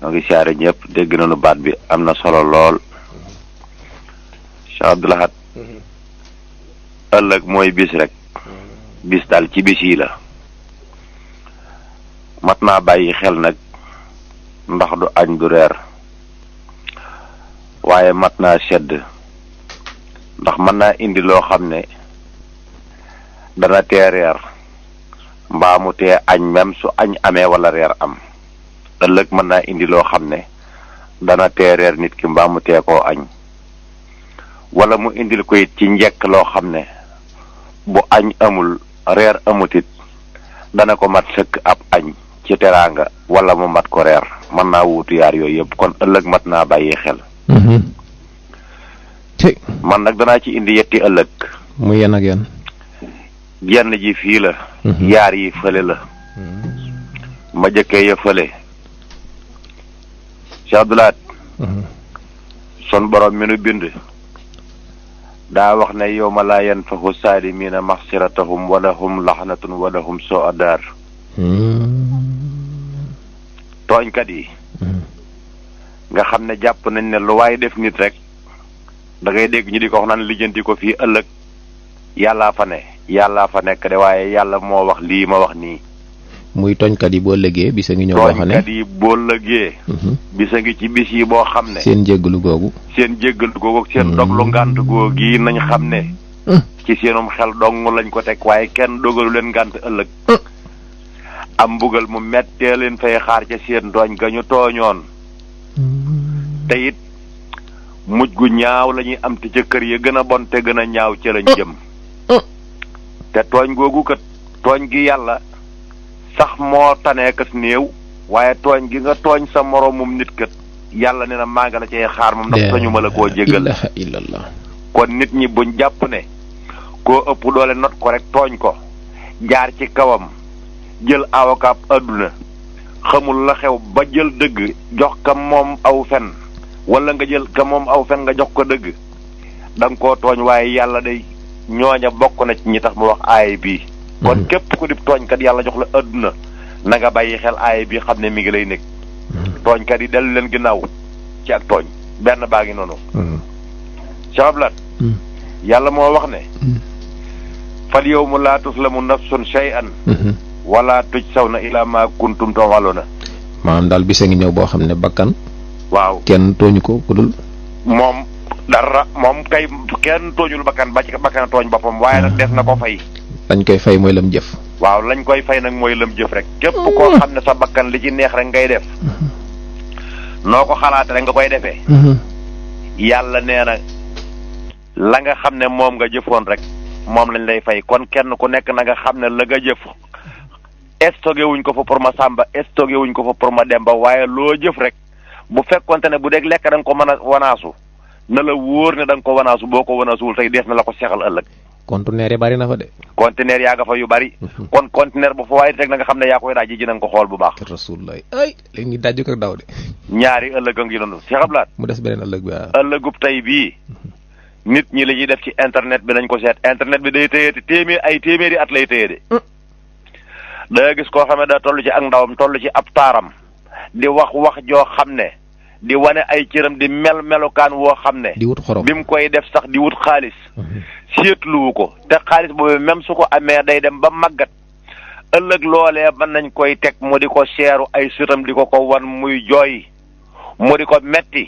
[SPEAKER 11] maa ngi siyaare ñëpp dégg nañu baat bi am na solo lool. Cheikh Abdoulahat ëllëg mooy bis rek. bis daal ci bis yi la. mat naa bàyyi xel nag ndax du añ du reer waaye mat naa sedd ndax mën naa indi loo xam ne dana tee reer mbaa mu tee añ même su añ amee wala reer am ëllëg mën naa indi loo xam ne dana tee reer nit ki mbaa mu tee koo añ wala mu indil ko it ci njekk loo xam ne bu añ amul reer amutit dana ko mat sëkk ab añ ci teraanga wala mu mat ko reer mën naa wuutu yaar yooyu yëpp kon ëllëg mat naa bàyyi xel. man nag danaa ci indi yetti ëllëg.
[SPEAKER 2] mu yen ak yen.
[SPEAKER 11] jenn ji fii la. yaar yi fële la. ma jëkkee ya fële. Cheikh Abdoulahat. son borom mi nu bind. daa wax ne yawma laa yanfahu saalimiina maxsiratahum wala hum laxnatun wala hum soo adaar. tooñkat yi. nga xam ne jàpp nañ ne lu waaye def nit rek da ngay dégg ñu di ko wax naan lijjanti ko fii ëllëg yàllaa fa ne yàllaa fa nekk de waaye yàlla moo wax lii ma wax nii.
[SPEAKER 2] muy tooñkat yi boo lëgee bisa ngi ñëw boo xam ne
[SPEAKER 11] tooñkat yi boo lëgee. bisa ngi ci bis yi boo xam ne.
[SPEAKER 2] seen jéggalu googu.
[SPEAKER 11] seen jéggalu googu seen doglu ngànt googu yi nañ xam ne. ci seenum xel dong lañ ko teg waaye kenn dogalu leen ngànt ëllëg. am mbugal mu mettee leen fay xaar ca seen tooñ ga ñu tooñoon. te it mujj gu ñaaw la ñuy am te ca kër ya gën a bon te gën a ñaaw ca lañ jëm. te tooñ googu kat tooñ gi yàlla sax moo taneekas néew waaye tooñ gi nga tooñ sa moroomum nit kat yàlla ne na maa nga la cay xaar moom ndax sañu ma la koo jégal. kon nit ñi buñ jàpp ne koo ëpp doole not ko rek tooñ ko jaar ci kawam jël avocat adduna xamul la xew ba jël dëgg jox ka moom aw fen wala nga jël ka moom aw fen nga jox ko dëgg da nga koo tooñ waaye yàlla day ñooña bokk na ci ñi tax mu wax aay bii. kon képp ku di tooñkat yàlla jox la adduna na nga bàyyi xel aay bii xam ne mi ngi lay nekk. tooñkat yi dellu leen ginnaaw ci ak tooñ benn baa ngi noonu. Cheikh Abdoulahat yàlla moo wax ne. fal yawma laa tuslamu nafsun shay'an wala tujsawna ila ma kuntum ta'maluna.
[SPEAKER 2] maanaam daal bisa ngi ñëw boo xam ne bakkan.
[SPEAKER 11] waaw
[SPEAKER 2] kenn tooñu ko ku dul.
[SPEAKER 11] moom dara moom kay kenn tooñul bakkan ba ci bakkan tooñ boppam waaye nag def na ko fay.
[SPEAKER 2] lañ koy fay mooy lam jëf.
[SPEAKER 11] waaw lañ koy fay nag mooy lam jëf rek. képp koo xam ne sa bakkan li ci neex rek ngay def. noo ko xalaate rek nga koy defee. yàlla nee na la nga xam ne moom nga jëfoon rek moom lañ lay fay kon kenn ku nekk na nga xam ne la nga jëf. stocké wuñ ko fa pour ma sàmba stocké wuñ ko fa pour ma demba waaye loo jëf rek bu fekkonte ne bu dee lekk da nga ko mën a wanaasu na la wóor ne da nga ko wanaasu boo ko wanaasuwul tey dees na la ko seexal ëllëg.
[SPEAKER 2] conteneur yi bari na fa de.
[SPEAKER 11] conteneur yaa nga fa yu bari. kon conteneur bu fa waaye rek na nga xam ne yaa koy daaj ji na nga ko xool bu baax.
[SPEAKER 2] rasulullah ay léegi ñu daj ko daw de.
[SPEAKER 11] ñaari ëllëg a ngi doon Cheikh Abdoulahat.
[SPEAKER 2] mu des beneen ëllëg bi waaw.
[SPEAKER 11] ëllëgub tey bii nit ñi la ñuy def ci internet bi nañ ko seet internet bi day téye téeméeri at lay téye de. da gis koo xam ne daa toll ci ak ndawam toll ci ab taaram di wax joo xam ne di wane ay cëram di melukaan woo xam ne.
[SPEAKER 2] di wut xorom
[SPEAKER 11] bi mu koy def sax di wut xaalis. seetluwu ko te xaalis boobu même su ko amee day dem ba màggat ëllëg loolee mën nañ koy teg mu di ko seeru ay sëtam di ko wan muy jooy mu di ko metti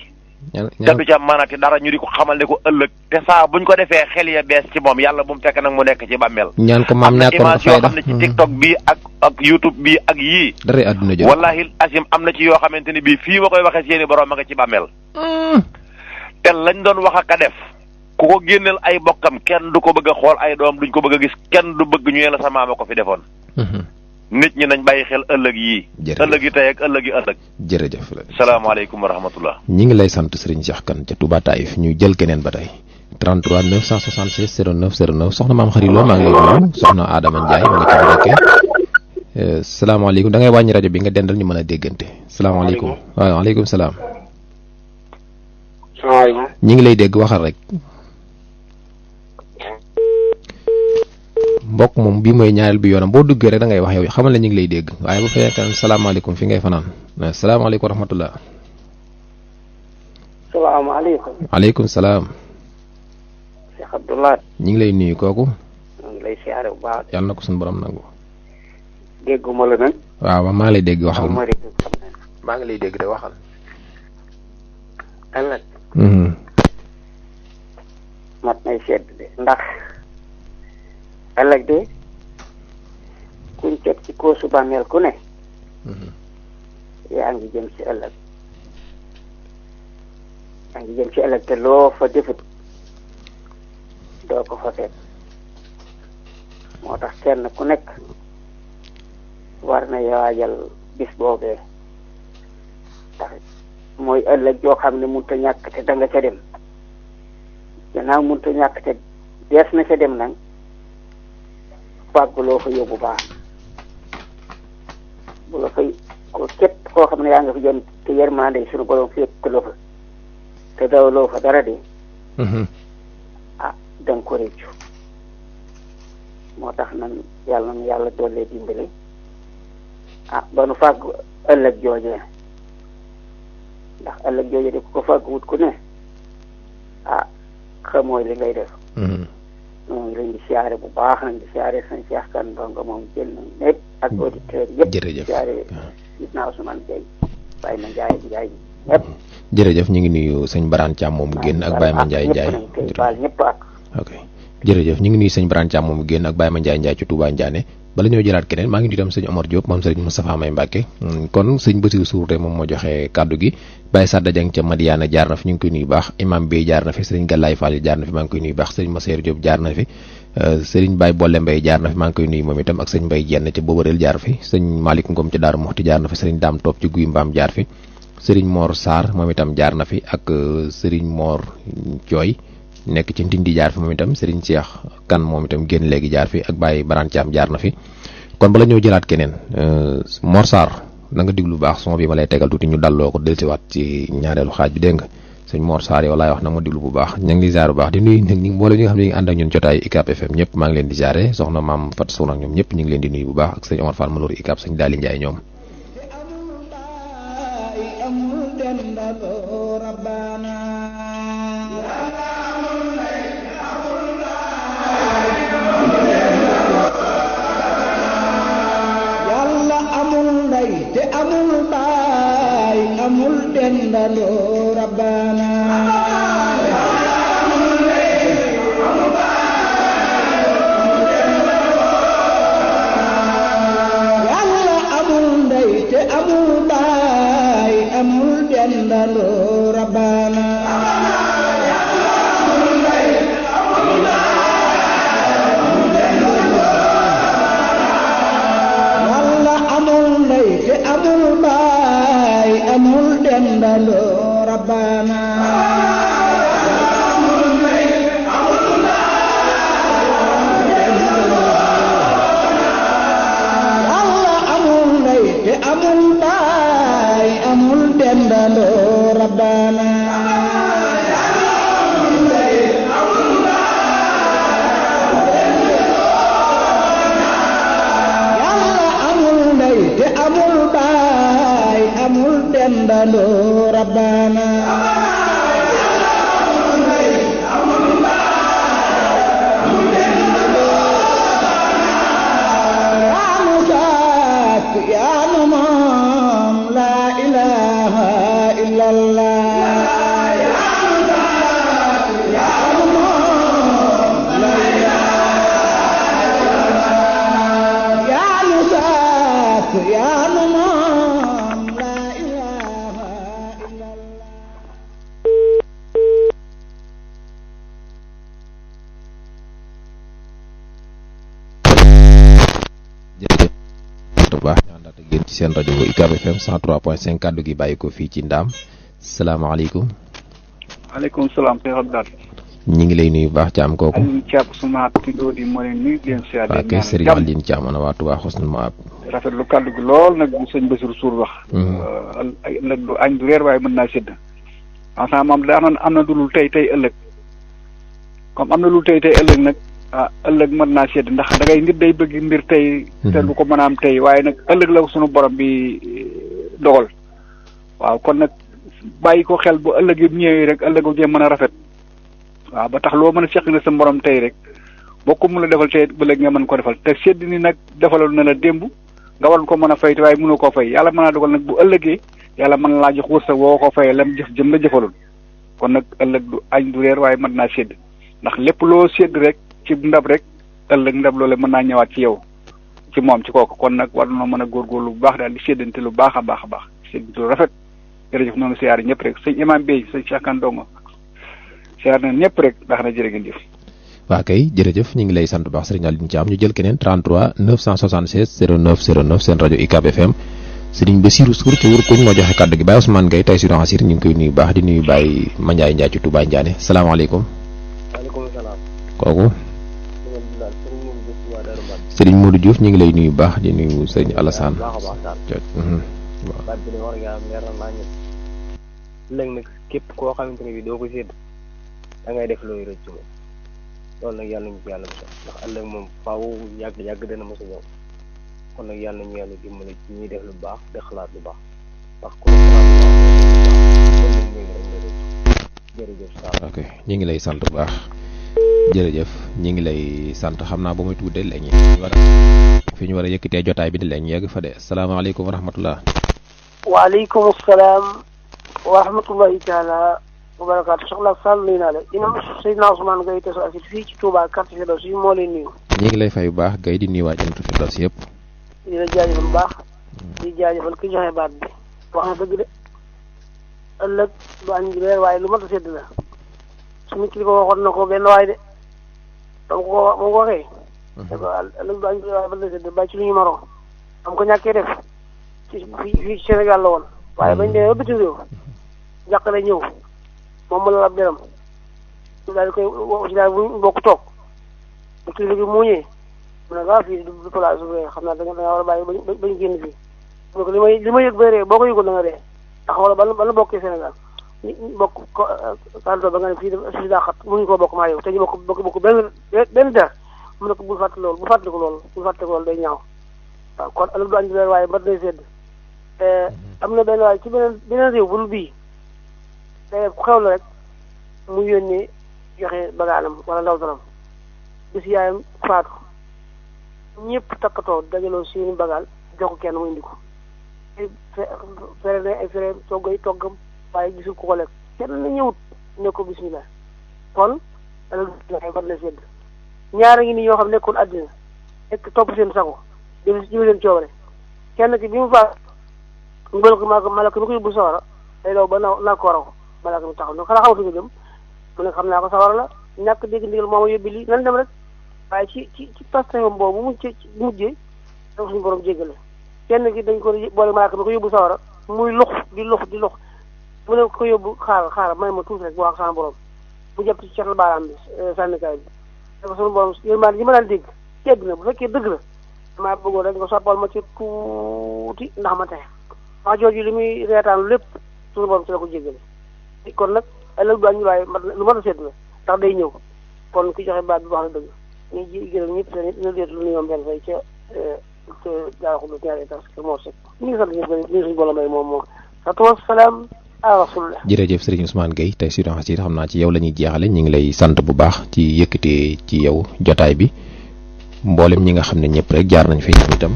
[SPEAKER 11] te du ca manati dara ñu di ko xamal ne ko ëllëg te saa buñ ko defee xel ya bees ci moom yàlla bu mu fekk nag mu nekk ci bàmmeel.
[SPEAKER 2] ñaan ko maam ñàkkoon
[SPEAKER 11] image yoo xam ne ci TikTok bii ak YouTube bii ak yii.
[SPEAKER 2] dara àdduna jël
[SPEAKER 11] wallahi asim am na ci yoo xamante ni bii fii ma koy waxee seeni borom ma nga ci bàmmeel. te lañ doon wax ak a def ku ko génneel ay bokkam kenn du ko bëgg a xool ay doom duñ ko bëgg a gis kenn du bëgg ñu la sa maama ko fi defoon. nit ñi nañ bàyyi xel ëllëg yii. ëllëg yi tey ak ëllëg yi ëllëg.
[SPEAKER 2] jërëjëf.
[SPEAKER 11] salaamaaleykum wa rahmatullah.
[SPEAKER 2] ñi ngi lay sant Serigne Cheikh Kane ca Touba Taïf ñu jël keneen ba tey 33 966 09 09 soxna maam xarit Lo maa ngi lay nuyu soxna Adama Ndiaye ma nga ci Mbàkke. salaamaaleykum da ngay wàññi rajo bi nga dendal ñu mën a déggante. salaamaaleykum waaw waaleykum salaam.
[SPEAKER 12] salaamaaleykum.
[SPEAKER 2] ñi ngi lay dégg waxal rek. mbokk moom bii mooy ñaareel bi yoonam boo duggee rek da ngay wax yow xamal ne ñu ngi lay dégg waaye bu fekkee salaamaaleykum fi ngay fanaan salaamaaleykum wa rahmatullah.
[SPEAKER 12] salaamaaleykum.
[SPEAKER 2] waaleykum salaam.
[SPEAKER 12] Cheikh Abdoulaye.
[SPEAKER 2] ñu ngi lay nuyu kooku.
[SPEAKER 12] ñu ngi lay siyaare bu baax.
[SPEAKER 2] yàlla na ko suñu borom nangu.
[SPEAKER 12] dégguma la nag.
[SPEAKER 2] waaw maa ngi lay dégg waxal.
[SPEAKER 12] maa
[SPEAKER 2] ngi lay dégg de waxal.
[SPEAKER 12] ëllëg. mat nay sedd de ndax. ëllëg de kuñ teg ci koosu bàmmeel ku ne yaa ngi jëm ci ëllëg te loo fa defut doo ko fa fekk moo tax kenn ku nekk war na waajal bis boobee ndax mooy ëllëg joo xam ne mënut a ñàkk te da nga ca dem gannaaw mënut a ñàkk te dees na ca dem nag fàggu loo fa yóbbu baax bu la fay ko képp koo xam ne yaa nga fa jëm te yërmande suñu borom fekk la fa te daw loo fa dara de da nga ko réccu moo tax nan yàlla nu yàlla doole dimbali ba nu fàggu ëllëg joojee ndax ëllëg joojee de ku ko fàggu wut ku ne xamooy li ngay def ñoo ngi leen di siyaare bu baax nañ di siyaare sëñ Cheikh Kane Ndongo moom jël nañ ñëpp ak auditeurs yëpp.
[SPEAKER 2] jërëjëf
[SPEAKER 12] siyaare gis naa Ousmane Gueye Baye Ma Ndiaye ñëpp.
[SPEAKER 2] jërëjëf ñu ngi nuyu sëñ Barane Thiam moom mu génn ak Baye Ma Ndiaye
[SPEAKER 12] ñëpp ak.
[SPEAKER 2] ok jërëjëf ñu ngi nuyu sëñ Barane Thiam moom mu génn ak Baye Ma Ndiaye ci Touba Ndiané bala ñoo jëlaat keneen maa ngi nuyu itam sëñ Omar Diop moom sëriñ Moustapha May Mbacke kon sëñ Bassirou Souré moom moo joxe kàddu gi Baye Sadda Dieng ca Madiana jaar na fi ñu ngi koy nuyu baax imam Bey jaar na fi sëriñ Galaye Fall jaar na fi maa ngi koy nuyu baax sëriñ Masseer Diop jaar na fi sëriñ Baye Bolle Mbaye jaar na fi maa ngi koy nuyu moom itam ak sëñ Mbaye Jenn ca Bobareel jaar fi sëñ Malick Ngom ca Daaru Muxti jaar na fi sëriñ Dame Top ci Guy Mbaam jaar fi sëriñ Mor Sarr moom itam jaar na fi ak sëriñ Mor Thioy nekk ci Ndindi jaar fi moom itam sëriñ Cheikh Kane moom itam génn léegi jaar fi ak Baye Barane Thiam jaar na fi kon bala ñëw jëlaat keneen Mor Sarr na nga diglu baax son bi ma lay tegal tuuti ñu dalloo ko dellusiwaat ci ñaareelu xaaj bi dégg nga sëñ Mor Sarr yow laay wax na ma diglu bu baax ñu ngi di ziar bu baax di nuyu nag ñi mboolem ñi nga xam ne ñu ngi ànd ak ñun jotaayu UCAB FM ñëpp maa ngi leen di ziare soxna maam Fatou Sow nag ñoom ñëpp ñu ngi leen di nuyu bu baax ak sëñ Omar Fall Malour UCAB sëñ Daali Ndiaye ñoom
[SPEAKER 13] te amul baay amul dendandoo rabbana yàlla amul ndey te amul baay amul dendandoo rabbana amul baay amul dendandoo rabbana Yàlla amul ndey te amul baay amul dendandoo rabbana amul baay amul dendandoo rabbana yaanu saak yaanu moom la ilaha illallah yaanu moom la ilaha illallah
[SPEAKER 2] yéen ci seen rajo UCAB FM 103.5 kaddu gi bàyyi ko fii ci Ndaam salaamaaleykum.
[SPEAKER 8] maaleykum salaam.
[SPEAKER 2] ñi ngi lay nuyu baax Thiam kooku.
[SPEAKER 8] Alioune Thiam suma tuddoo di moo leen nuyu di leen siyaare.
[SPEAKER 2] waaw kay Serigne Alioune Thiam ana waa Touba Xosnul Maab.
[SPEAKER 8] rafetlu kàddu gi lool nag sëñ Bassirou Sour wax. ëllëg du añ du reer waaye mën naa sédd. en moom daa am na dulul tey ëllëg comme am na lu tey ëllëg nag ëllëg mën naa sédd ndax da ngay nit day bëgg mbir tey. te du ko mën a am tey waaye nag ëllëg la sunu borom bi dogal. waaw kon nag bàyyi ko xel bu ëllëg yi ñëwee rek ëllëg jee mën a rafet. waaw ba tax loo mën a seq na sa morom tey rek boo ko mun a defal tey ba léegi nga mën ko defal te sedd ni nag defaloon na la démb nga war ko mën a fay te waaye mënoo koo fay yàlla mën naa dogal nag bu ëllëgee yàlla mën laa jox wërsëg woo ko fayee lam jëm la jëfaloon kon nag ëllëg du añ du reer waaye mën naa sedd ndax lépp loo sedd rek ci ndab rek ëllëg ndab loole mën naa ñëwaat ci yow ci moom ci kooku kon nag war na mën a góorgóorlu bu baax daal di séddante lu baax a baax a baax séddante lu rafet jërëjëf noonu siyaare ñëpp rek sëñ imam Bey sëñ Cheikh Kane Dongo siyaar na ñëpp rek ndax na jërë ngeen jëf.
[SPEAKER 2] waa kay jërëjëf ñu ngi lay sant bu baax Serigne Alioune Thiam ñu jël keneen 33 976 09 09 seen rajo UCAB FM Serigne Bassirou Sour ci wur kuñ moo joxe kàddu gi Baye Ousmane Gueye tey sur Asir ñu ngi koy nuyu baax di nuyu Baye Mandiaye Ndiaye ci Touba Ndiané salaamaaleykum.
[SPEAKER 3] waaleykum salaam.
[SPEAKER 2] kooku. Serigne Modou Diouf ñu ngi lay nuyu baax di nuyu Serigne Alassane.
[SPEAKER 3] waaw baat bi de war nga am leer na naa ñëpp léegi nag képp koo xamante ne bi doo ko sédd da ngay def looy rëcc moom loolu nag yàlla nañu ci yàlla mos ndax ëllëg moom faaw yàgg dana mos a ñëw kon nag yàlla nañu yàlla dimbali ci ñuy def lu baax de xalaat lu baax ndax ku xalaat lu baax jërëjëf saa.
[SPEAKER 2] ok ñu ngi lay sant bu baax jërëjëf ñu ngi lay sant xam naa ba muy tuddee léegi fi ñu war a yëkkatee jotaay bi di leen yegg fa de salaamaaleykum wa rahmatullah.
[SPEAKER 14] waaleykum salaam wa rahmatullahi taala wa barakaatu soxna Sall nuyu naa la imam Seydina Ousmane Gueye Tassou Asir fii ci Touba quartier Firdaws yi moo leen nuyu.
[SPEAKER 2] ñu ngi lay fay bu baax Gueye di nuyu waa Jannatul Firdaws yëpp.
[SPEAKER 14] di la jaajëfal bu baax di jaajëfal ki joxe baat bi wax na dëgg de ëllëg du añ gi leer waaye lu mat a sedd la suñu kilifa waxoon na ko benn waay de ba mu ko waxee. ëllëg du añ gi leer waaye ba la sedd bàyyi ci lu ñu maroo am ko ñàkkee def ci fii ci Sénégal la woon waaye bañ demee ba bitim réew jàqale ñëw moom mu la ab deram ñu daal di koy wax ci daal bu bokk toog bu kilifa gi muuñee mu ne ah fii du place su xam naa da nga war a bàyyi bañ génn fii mu ne ko li ma yëg ba ree boo ko yëgul da nga dee ndax wala ba la bokkee Sénégal ñu bokk kalto ba nga ne fii daa xat mënuñu koo bokk maa yow te ñu bokk benn der mu ne ko bul fàtte loolu bul fàtte ko loolu day ñaaw waaw kon ëllëg du añ leer waaye mbat day sedd am na benn waaye ci beneen réew bu dul bii day xew la rek mu yónnee joxe bagaanam wala ndaw taram bis yaayam faatu ñëpp takkatoo dajaloo seeni bagaan jox ko kenn mu indi ko fere ne ay fere toggam waaye gisul ku ko lekk kenn na ñëwut ne ko bismillah kon ëllëg mbat lay sedd ñaara ngi nii yoo xam nekkoon àddina nekk topp seen sago jël leen coobare kenn ki bi mu faat mu bël ko malaka mi ko yóbbu sawara day daw ba naa ko raw malaka mi taxaw ne xanaa xamatu nga jëm mu ne xam naa ko sawara la ñàkk dégg ndigal moo ma yóbbi lii nan dem rek waaye ci pastéefam boobu mu mujjee da suñu borom jéggale kenn ki dañ ko boole malaka mi ko yóbbu sawara muy lux di lux mu ne ko yóbbu xaaral may ma tuuti rek bu wax sama borom mu jàpp ci cetal baaraam bi sànnikaay bi dafa suñu borom yërmande yi ma daan dégg ci àddina bu fekkee dëgg la maa bëggoon rek nga soppal ma ci tuuti ndax ma tey wax jooju li muy reetaanu lépp suñu borom ci la ko jéggale kon nag ëllëg du añ waaye lu mat a seet la ndax day ñëw kon ki joxe baat bi wax na dëgg ñu ji gërëm ñëpp seen ñu deet lu ñoom benn fay ca daara xuddu ñaari étage kër Mor Seck ñu ngi sant ñëpp ñu suñu borom may moom salaatu wasalaam ala rasulillah.
[SPEAKER 2] jërëjëf Serigne Ousmane Gueye tey sur Asir xam naa ci yow la ñuy jeexale ñu ngi lay sant bu baax ci yëkkatee ci yow jotaay bi mboolem ñi nga xam ne ñëpp rek jaar nañ fi ñoom itam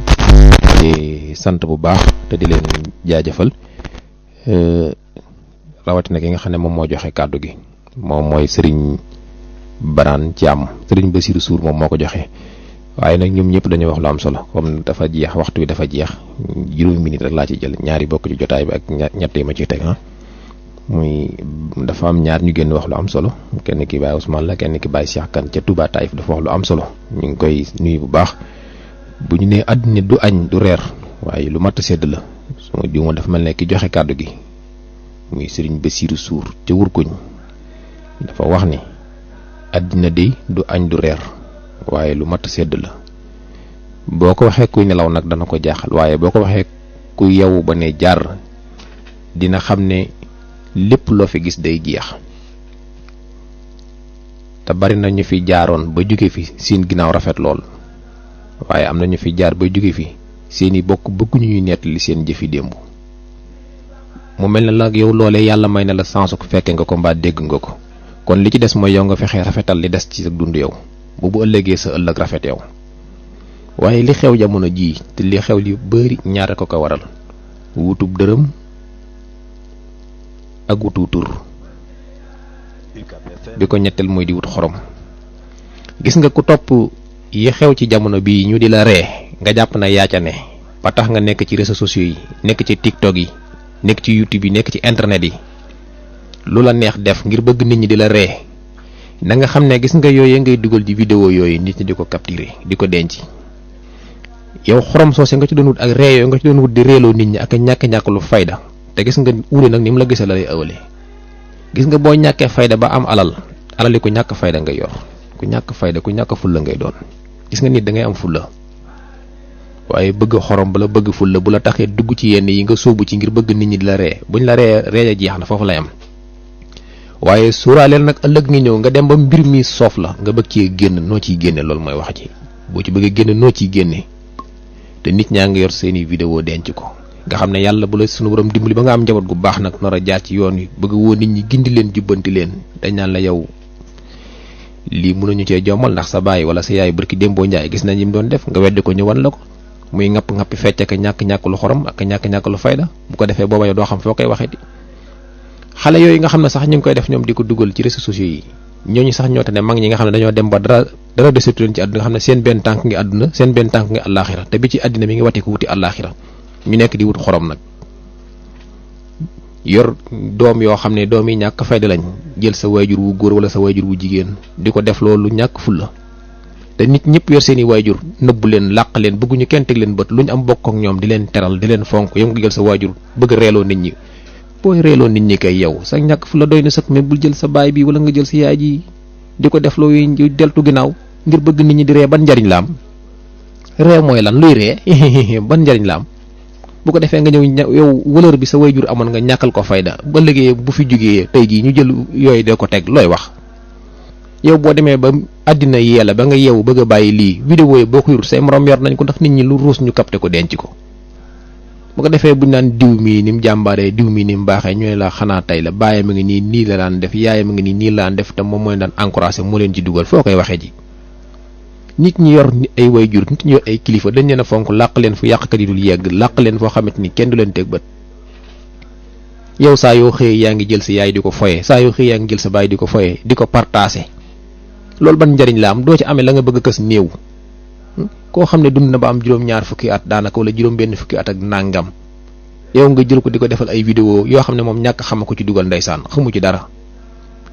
[SPEAKER 2] di sant bu baax te di leen jaajëfal rawatina ki nga xam ne moom moo joxe kàddu gi moom mooy Serigne Barane Thiam Serigne Bassirou Sour moom moo ko joxe waaye nag ñoom ñëpp dañuy wax lu am solo comme dafa jeex waxtu bi dafa jeex juróomi minute rek laa ci jël ñaari bokk ci jotaay bi ak ñett yi ma ciy teg muy dafa am ñaar ñu génn wax lu am solo kenn ki Baye Ousmane la kenn ki Baye Cheikh Kane ca Touba Taïf dafa wax lu am solo ñu ngi koy nuyu bu baax bu ñu nee àddina du añ du reer waaye lu mat a sedd la suma juuma dafa mel ne ki joxe kàddu gi muy sëriñ Basiiru Suur ca Wurkuñ dafa wax ni àddina dey du añ du reer waaye lu mat a sedd la boo ko waxee kuy nelaw nag dana ko jaaxal waaye boo ko waxee ku yewu ba ne jaar dina xam ne lépp loo fi gis day jeex te bari na ñu fi jaaroon ba jóge fi seen ginnaaw rafet lool waaye am na ñu fi jaar ba jóge fi seeni bokk bëgguñu ñuy nettali seen jëfi démb mu mel na la yow loolee yàlla may na la sansu ko fekke nga ko mbaa dégg nga ko kon li ci des mooy yow nga fexee rafetal li des ci sa dund yow bu ëllëgee sa ëllëg rafet yow waaye li xew jamono jii te li xew li bari ñaare ko waral wutub dërëm ak wutu tur bi ko ñetteel mooy di wut xorom gis nga ku topp yi xew ci jamono bii ñu di la ree nga jàpp na yaa ca ne ba tax nga nekk ci réseaux sociaux yi nekk ci TikTok yi nekk ci YouTube yi nekk ci internet yi lu la neex def ngir bëgg nit ñi di la ree na nga xam ne gis nga yooyu ngay dugal ci vidéo yooyu nit ñi di ko capturer di ko denc yow xorom soose nga ci doon wut ak ree yooyu nga ci doon wut di reeloo nit ñi ak ñàkk lu fayda te gis nga wuule nag ni mu la gisee la lay ëwale gis nga boo ñàkkee fayda ba am alal yi ku ñàkk fayda ngay yor ku ñàkk fayda ku ñàkk fulla ngay doon gis nga nit da ngay am fulla waaye bëgg xorom bala bëgg fulla bu la taxee dugg ci yenn yi nga sóobu ci ngir bëgg nit ñi di la ree buñ la ree jeex na foofu lay am waaye suuraaleel nag ëllëg ngi ñëw nga dem ba mbir mi soof la nga bëgg cee génn noo ciy génne loolu mooy wax ci boo ci bëggee génne noo ciy génne te nit ñaa ngi yor seeni vidéo denc ko nga xam ne yàlla bu la sunu borom dimbali ba nga am njaboot gu baax nag nar a jaar ci yoon wi bëgg woo nit ñi gindi leen jubbanti leen dañ naan la yow lii mënuñu cee jommal ndax sa baay wala sa yaay barki démboo njaay gis nañ yi mu doon def nga weddi ko ñu wan la ko muy ŋapp-ŋappi fecc ak ñàkk lu xorom ak ñàkk lu fayda bu ko defee booba yow doo xam foo koy waxee di xale yooyu nga xam ne sax ñu ngi koy def ñoom di ko dugal ci réseaux sociaux yi ñooñu sax ñoo te ne mag ñi nga xam ne dañoo dem ba dara desetu leen ci àdduna nga xam ne seen benn tànk ngi àdduna seen benn tànk ngi àllaaxira te bi ci àddina mi ngi wati ko wuti àllaaxira ñu nekk di wut xorom nag yor doom yoo xam ne doom yi ñàkk fayda lañ jël sa waajur wu góor wala sa waajur wu jigéen di ko def loolu ñàkk fulla te nit ñëpp yor seeni waajur nëbbu leen làq leen bëgguñu kenn teg leen bët lu ñu am bokk ak ñoom di leen teral di leen fonk yow nga jël sa waajur bëgg reeloo nit ñi booy reeloo nit ñi kay yow sa ñàkk fulla doy na sëkk mais bul jël sa baay bi wala nga jël sa yaay ji di ko def loolu yu deltu ginnaaw ngir bëgg nit ñi di ree ban njariñ la am ree mooy lan luy ree ban njariñ la am bu ko defee nga ñëw yow valeur bi sa waajur amoon nga ñàkkal ko fayda ba léegi bu fi jógee tey jii ñu jël yooyu de ko teg looy wax yow boo demee ba àddina yee la ba nga yeewu bëgg a bàyyi lii vidéo yi boo ko yur say morom yor nañ ko ndax nit ñi lu ruus ñu capté ko denc ko bu ko defee buñ naan diw mii ni mu jàmbaaree diw mii ni mu baaxee ñooy la xanaa tey la bàyyam a ngi nii la daan def yaayam a ngi nii la daan def te moom mooy daan encouragé moo leen ci dugal foo koy waxee ji nit ñi yor ay waajur nit ñi yor ay kilifa dañ leen a fonk làq leen fu yàqkat yi dul yegg làq leen foo xamante ni kenn du leen teg bët yow saa yoo xëyee yaa ngi jël sa yaay di ko foyee saa yoo xëyee yaa ngi jël sa baay di ko foyee di ko partagé loolu ban njariñ la am doo ci amee la nga bëgg a kës néew koo xam ne dund na ba am juróom-ñaar fukki at daanaka wala juróom-benn fukki at ak nangam yow nga jël ko di ko defal ay vidéo yoo xam ne moom ñàkk xama ko ci dugal ndeysaan xamu ci dara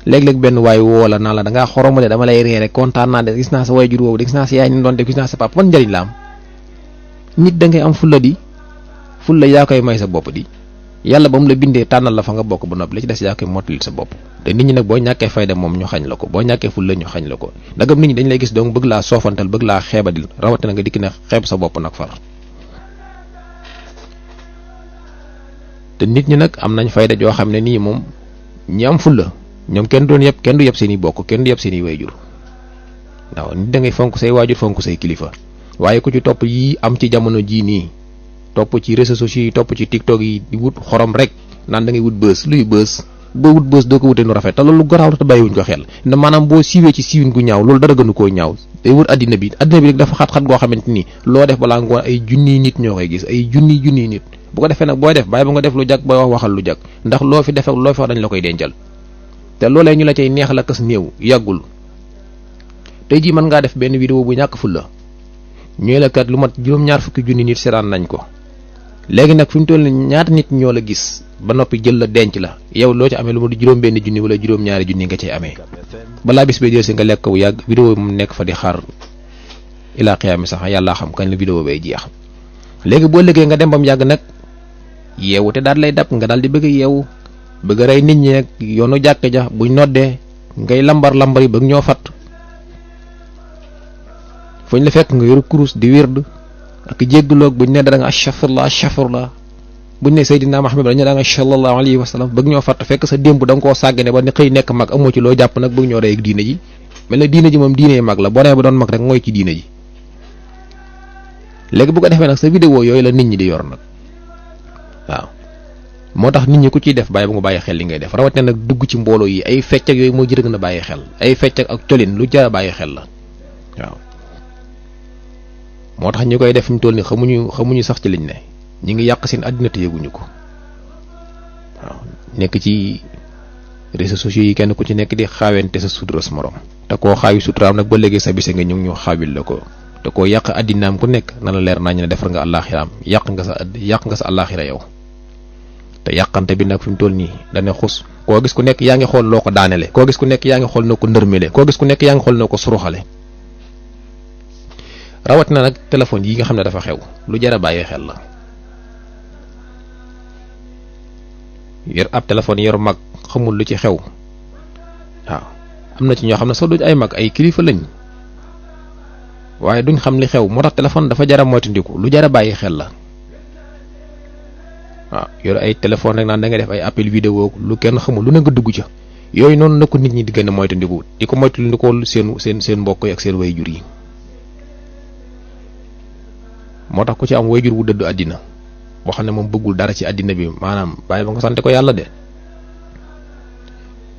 [SPEAKER 2] léeg-léeg benn waay woo la naa la da ngaa xoroma de dama lay reere kontaan naa de gis naa sa waajur woowu de gis naa sa yaay ni doon def gis naa sa papa ban njariñ la am nit da ngay am fulla di fulla yaa koy may sa bopp di yàlla ba mu la bindee tànnal la fa nga bokk ba noppi la ci des yaa koy mottali sa bopp te nit ñi nag boo ñàkkee fayda moom ñu xañ la ko boo ñàkkee fulla ñu xañ la ko ndagam nit ñi dañ lay gis donc bëgg laa soofantal bëgg laa xeebadil rawatina nga dikk ne xeeb sa bopp nag far te nit ñi nag am nañ fayda joo xam ne nii moom ñi am fulla ñoom kenn du yëpp seen i bokk kenn du yëpp seen i waajur waaw nit da ngay fonk say waajur fonk say kilifa waaye ku ci topp yi am ci jamono jii nii topp ci réseaux sociaux yi topp ci TikTok yi di wut xorom rek naan da ngay wut bës luy bës boo wut bës doo ko wutee nu rafet te loolu garaaw te bàyyiwuñ ko xel ndax maanaam boo siiwee ci siiwin gu ñaaw loolu dara gënu koo ñaaw day wut addina bi rek dafa xat-xat goo xamante ni loo def balaa ngoon ay junniy nit ñoo koy gis ay junniy nit bu ko defee nag booy def bàyyi ba nga def lu jag booy wax waxal lu jag ndax loo fi def ak loo fi wax dañ la koy dencal te loolee ñu la cay neex la kës néew yàggul tey jii mën ngaa def benn vidéo bu ñàkk fulla ñooy la kat lu mat juróom-ñaar fukki junni nit seetaan nañ ko léegi nag fi mu toll nii ñaata nit ñoo la gis ba noppi jël la denc la yow loo ci amee lu ma juróom benn junni wala juróom-ñaari junni nga cay amee balaa bis bee jël si nga lekk bu yàgg vidéo mu nekk fa di xaar ilaa xiyaami sax yàllaa xam kañ la vidéo bay jeex léegi boo liggéey nga dem bam yàgg nag yeewu te daal lay dab nga daal di bëgg yeewu bëgg rey nit ñi nag yoonu jàkk ja buñ noddee ngay lambar yi bëgg ñoo fat fuñ la fekk nga yor kurus di wird ak jéggloog buñ ne da nga astaghfirullah buñ ne Seydina Muhammad dañu da nga sallallahu alayhi wa sallam bëgg ñoo fat fekk sa démb da nga koo sàggane ba ni xëy nekk mag amoo ci loo jàpp nag bëgg ñoo rey ak diine ji mel na diine ji moom diine mag la boo nee ba doon mag rek mooy ci diine ji léegi bu ko defee nag sa vidéo yooyu la nit ñi di yor nag waaw moo tax nit ñi ku ciy def bàyyi ba nga bàyyi xel li ngay def rawatina nag dugg ci mbooloo yi ay fecc ak yooyu moo jërë gën a bàyyi xel ay fecc ak colin lu jar a bàyyi xel la waaw moo tax ñi koy def ñu toll ni xamuñu sax ci liñ ne ñi ngi yàq seen àddina te yëguñu ko waaw nekk ci réseaux sociaux yi kenn ku ci nekk di xaawente sa sutura sa morom te koo xaawi suturaam nag ba léegi sa bise nga ñu xaawil la ko te koo yàq àddinaam ku nekk na la leer nañ ne defar nga àllaaxiraam yàq nga sa àllaaxira yow te yàqante bi nag fi mu toll nii dane xus koo gis ku nekk yaa ngi xool loo ko daanele koo gis ku nekk yaa ngi xool noo ko ndërmele koo gis ku nekk yaa ngi xool noo ko suruxale rawat na nag téléphone yi nga xam ne dafa xew lu jar a bàyyi xel la yor ab téléphone yor mag xamul lu ci xew waaw am na ci ñoo xam ne sax duñ ay mag ay kilifa lañ waaye duñ xam li xew moo tax téléphone dafa jar a moytandiku lu jar a bàyyi xel la waaw yor ay téléphone rek naan da nga def ay appel vidéo lu kenn xamul lu ne nga dugg ca yooyu noonu na ko nit ñi di gën a moytandiku di ko moytandikoo seen mbokk yi ak seen way jur yi moo tax ku ci am way jur wu dëddu àddina boo xam ne moom bëggul dara ci àddina bi maanaam bàyyi ba nga sante ko yàlla de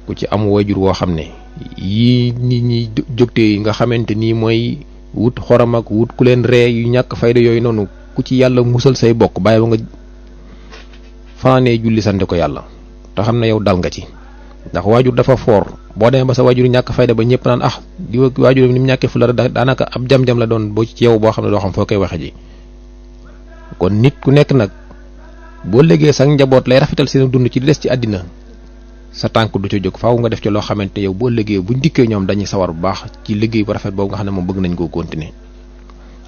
[SPEAKER 2] ku ci am way jur woo xam ne yii nit ñi jógtee nga xamante nii mooy wut xorom ak wut ku leen ree yu ñàkk fayda yooyu noonu ku ci yàlla musal say bokk bàyyi ba nga fanaanee julli sante ko yàlla te xam ne yow dal nga ci ndax waajur dafa foor boo demee ba sa waajur ñàkk fayda ba ñëpp naan di waajur ni mu ñàkkee fu la daanaka ab jam-jam la doon boo ci yow boo xam ne doo xam foo koy waxe ji kon nit ku nekk nag boo léegee sax njaboot lay rafetal seen dund ci di des ci àddina sa tànk du ca jóg faaw nga def ci loo xamante yow boo léegee buñ dikkee ñoom dañuy sawar bu baax ci liggéey bu rafet boobu nga xam ne moom bëgg nañ koo continuer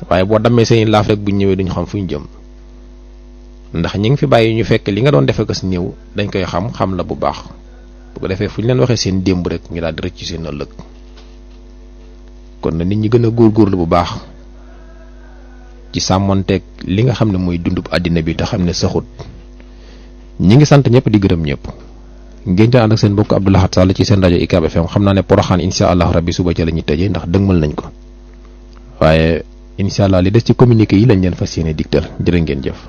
[SPEAKER 2] waaye boo dammee seen laaf rek buñ ñëwee duñ xam fu ñu jëm ndax ñi ngi fi bàyyi ñu fekk li nga doon defee ko si néew dañ koy xam la bu baax bu ko defee fu ñu leen waxee seen démb rek ñu daal di rëcc ci seen ëllëg kon na nit ñi gën a góorgóorlu bu baax ci sàmmonteeg li nga xam ne mooy dundub àddina bi te xam ne saxut ñi ngi sant ñëpp di gërëm ñëpp ngeen di ànd ak seen mbokk Abdou Lahad Sall ci seen rajo UCAB FM xam naa ne Porokhane incha allah rabbi suba ca la ñuy tëjee ndax dëgmal nañ ko waaye incha allah li des ci communiqué yi lañ leen fas yéene digtal jërë ngeen jëf.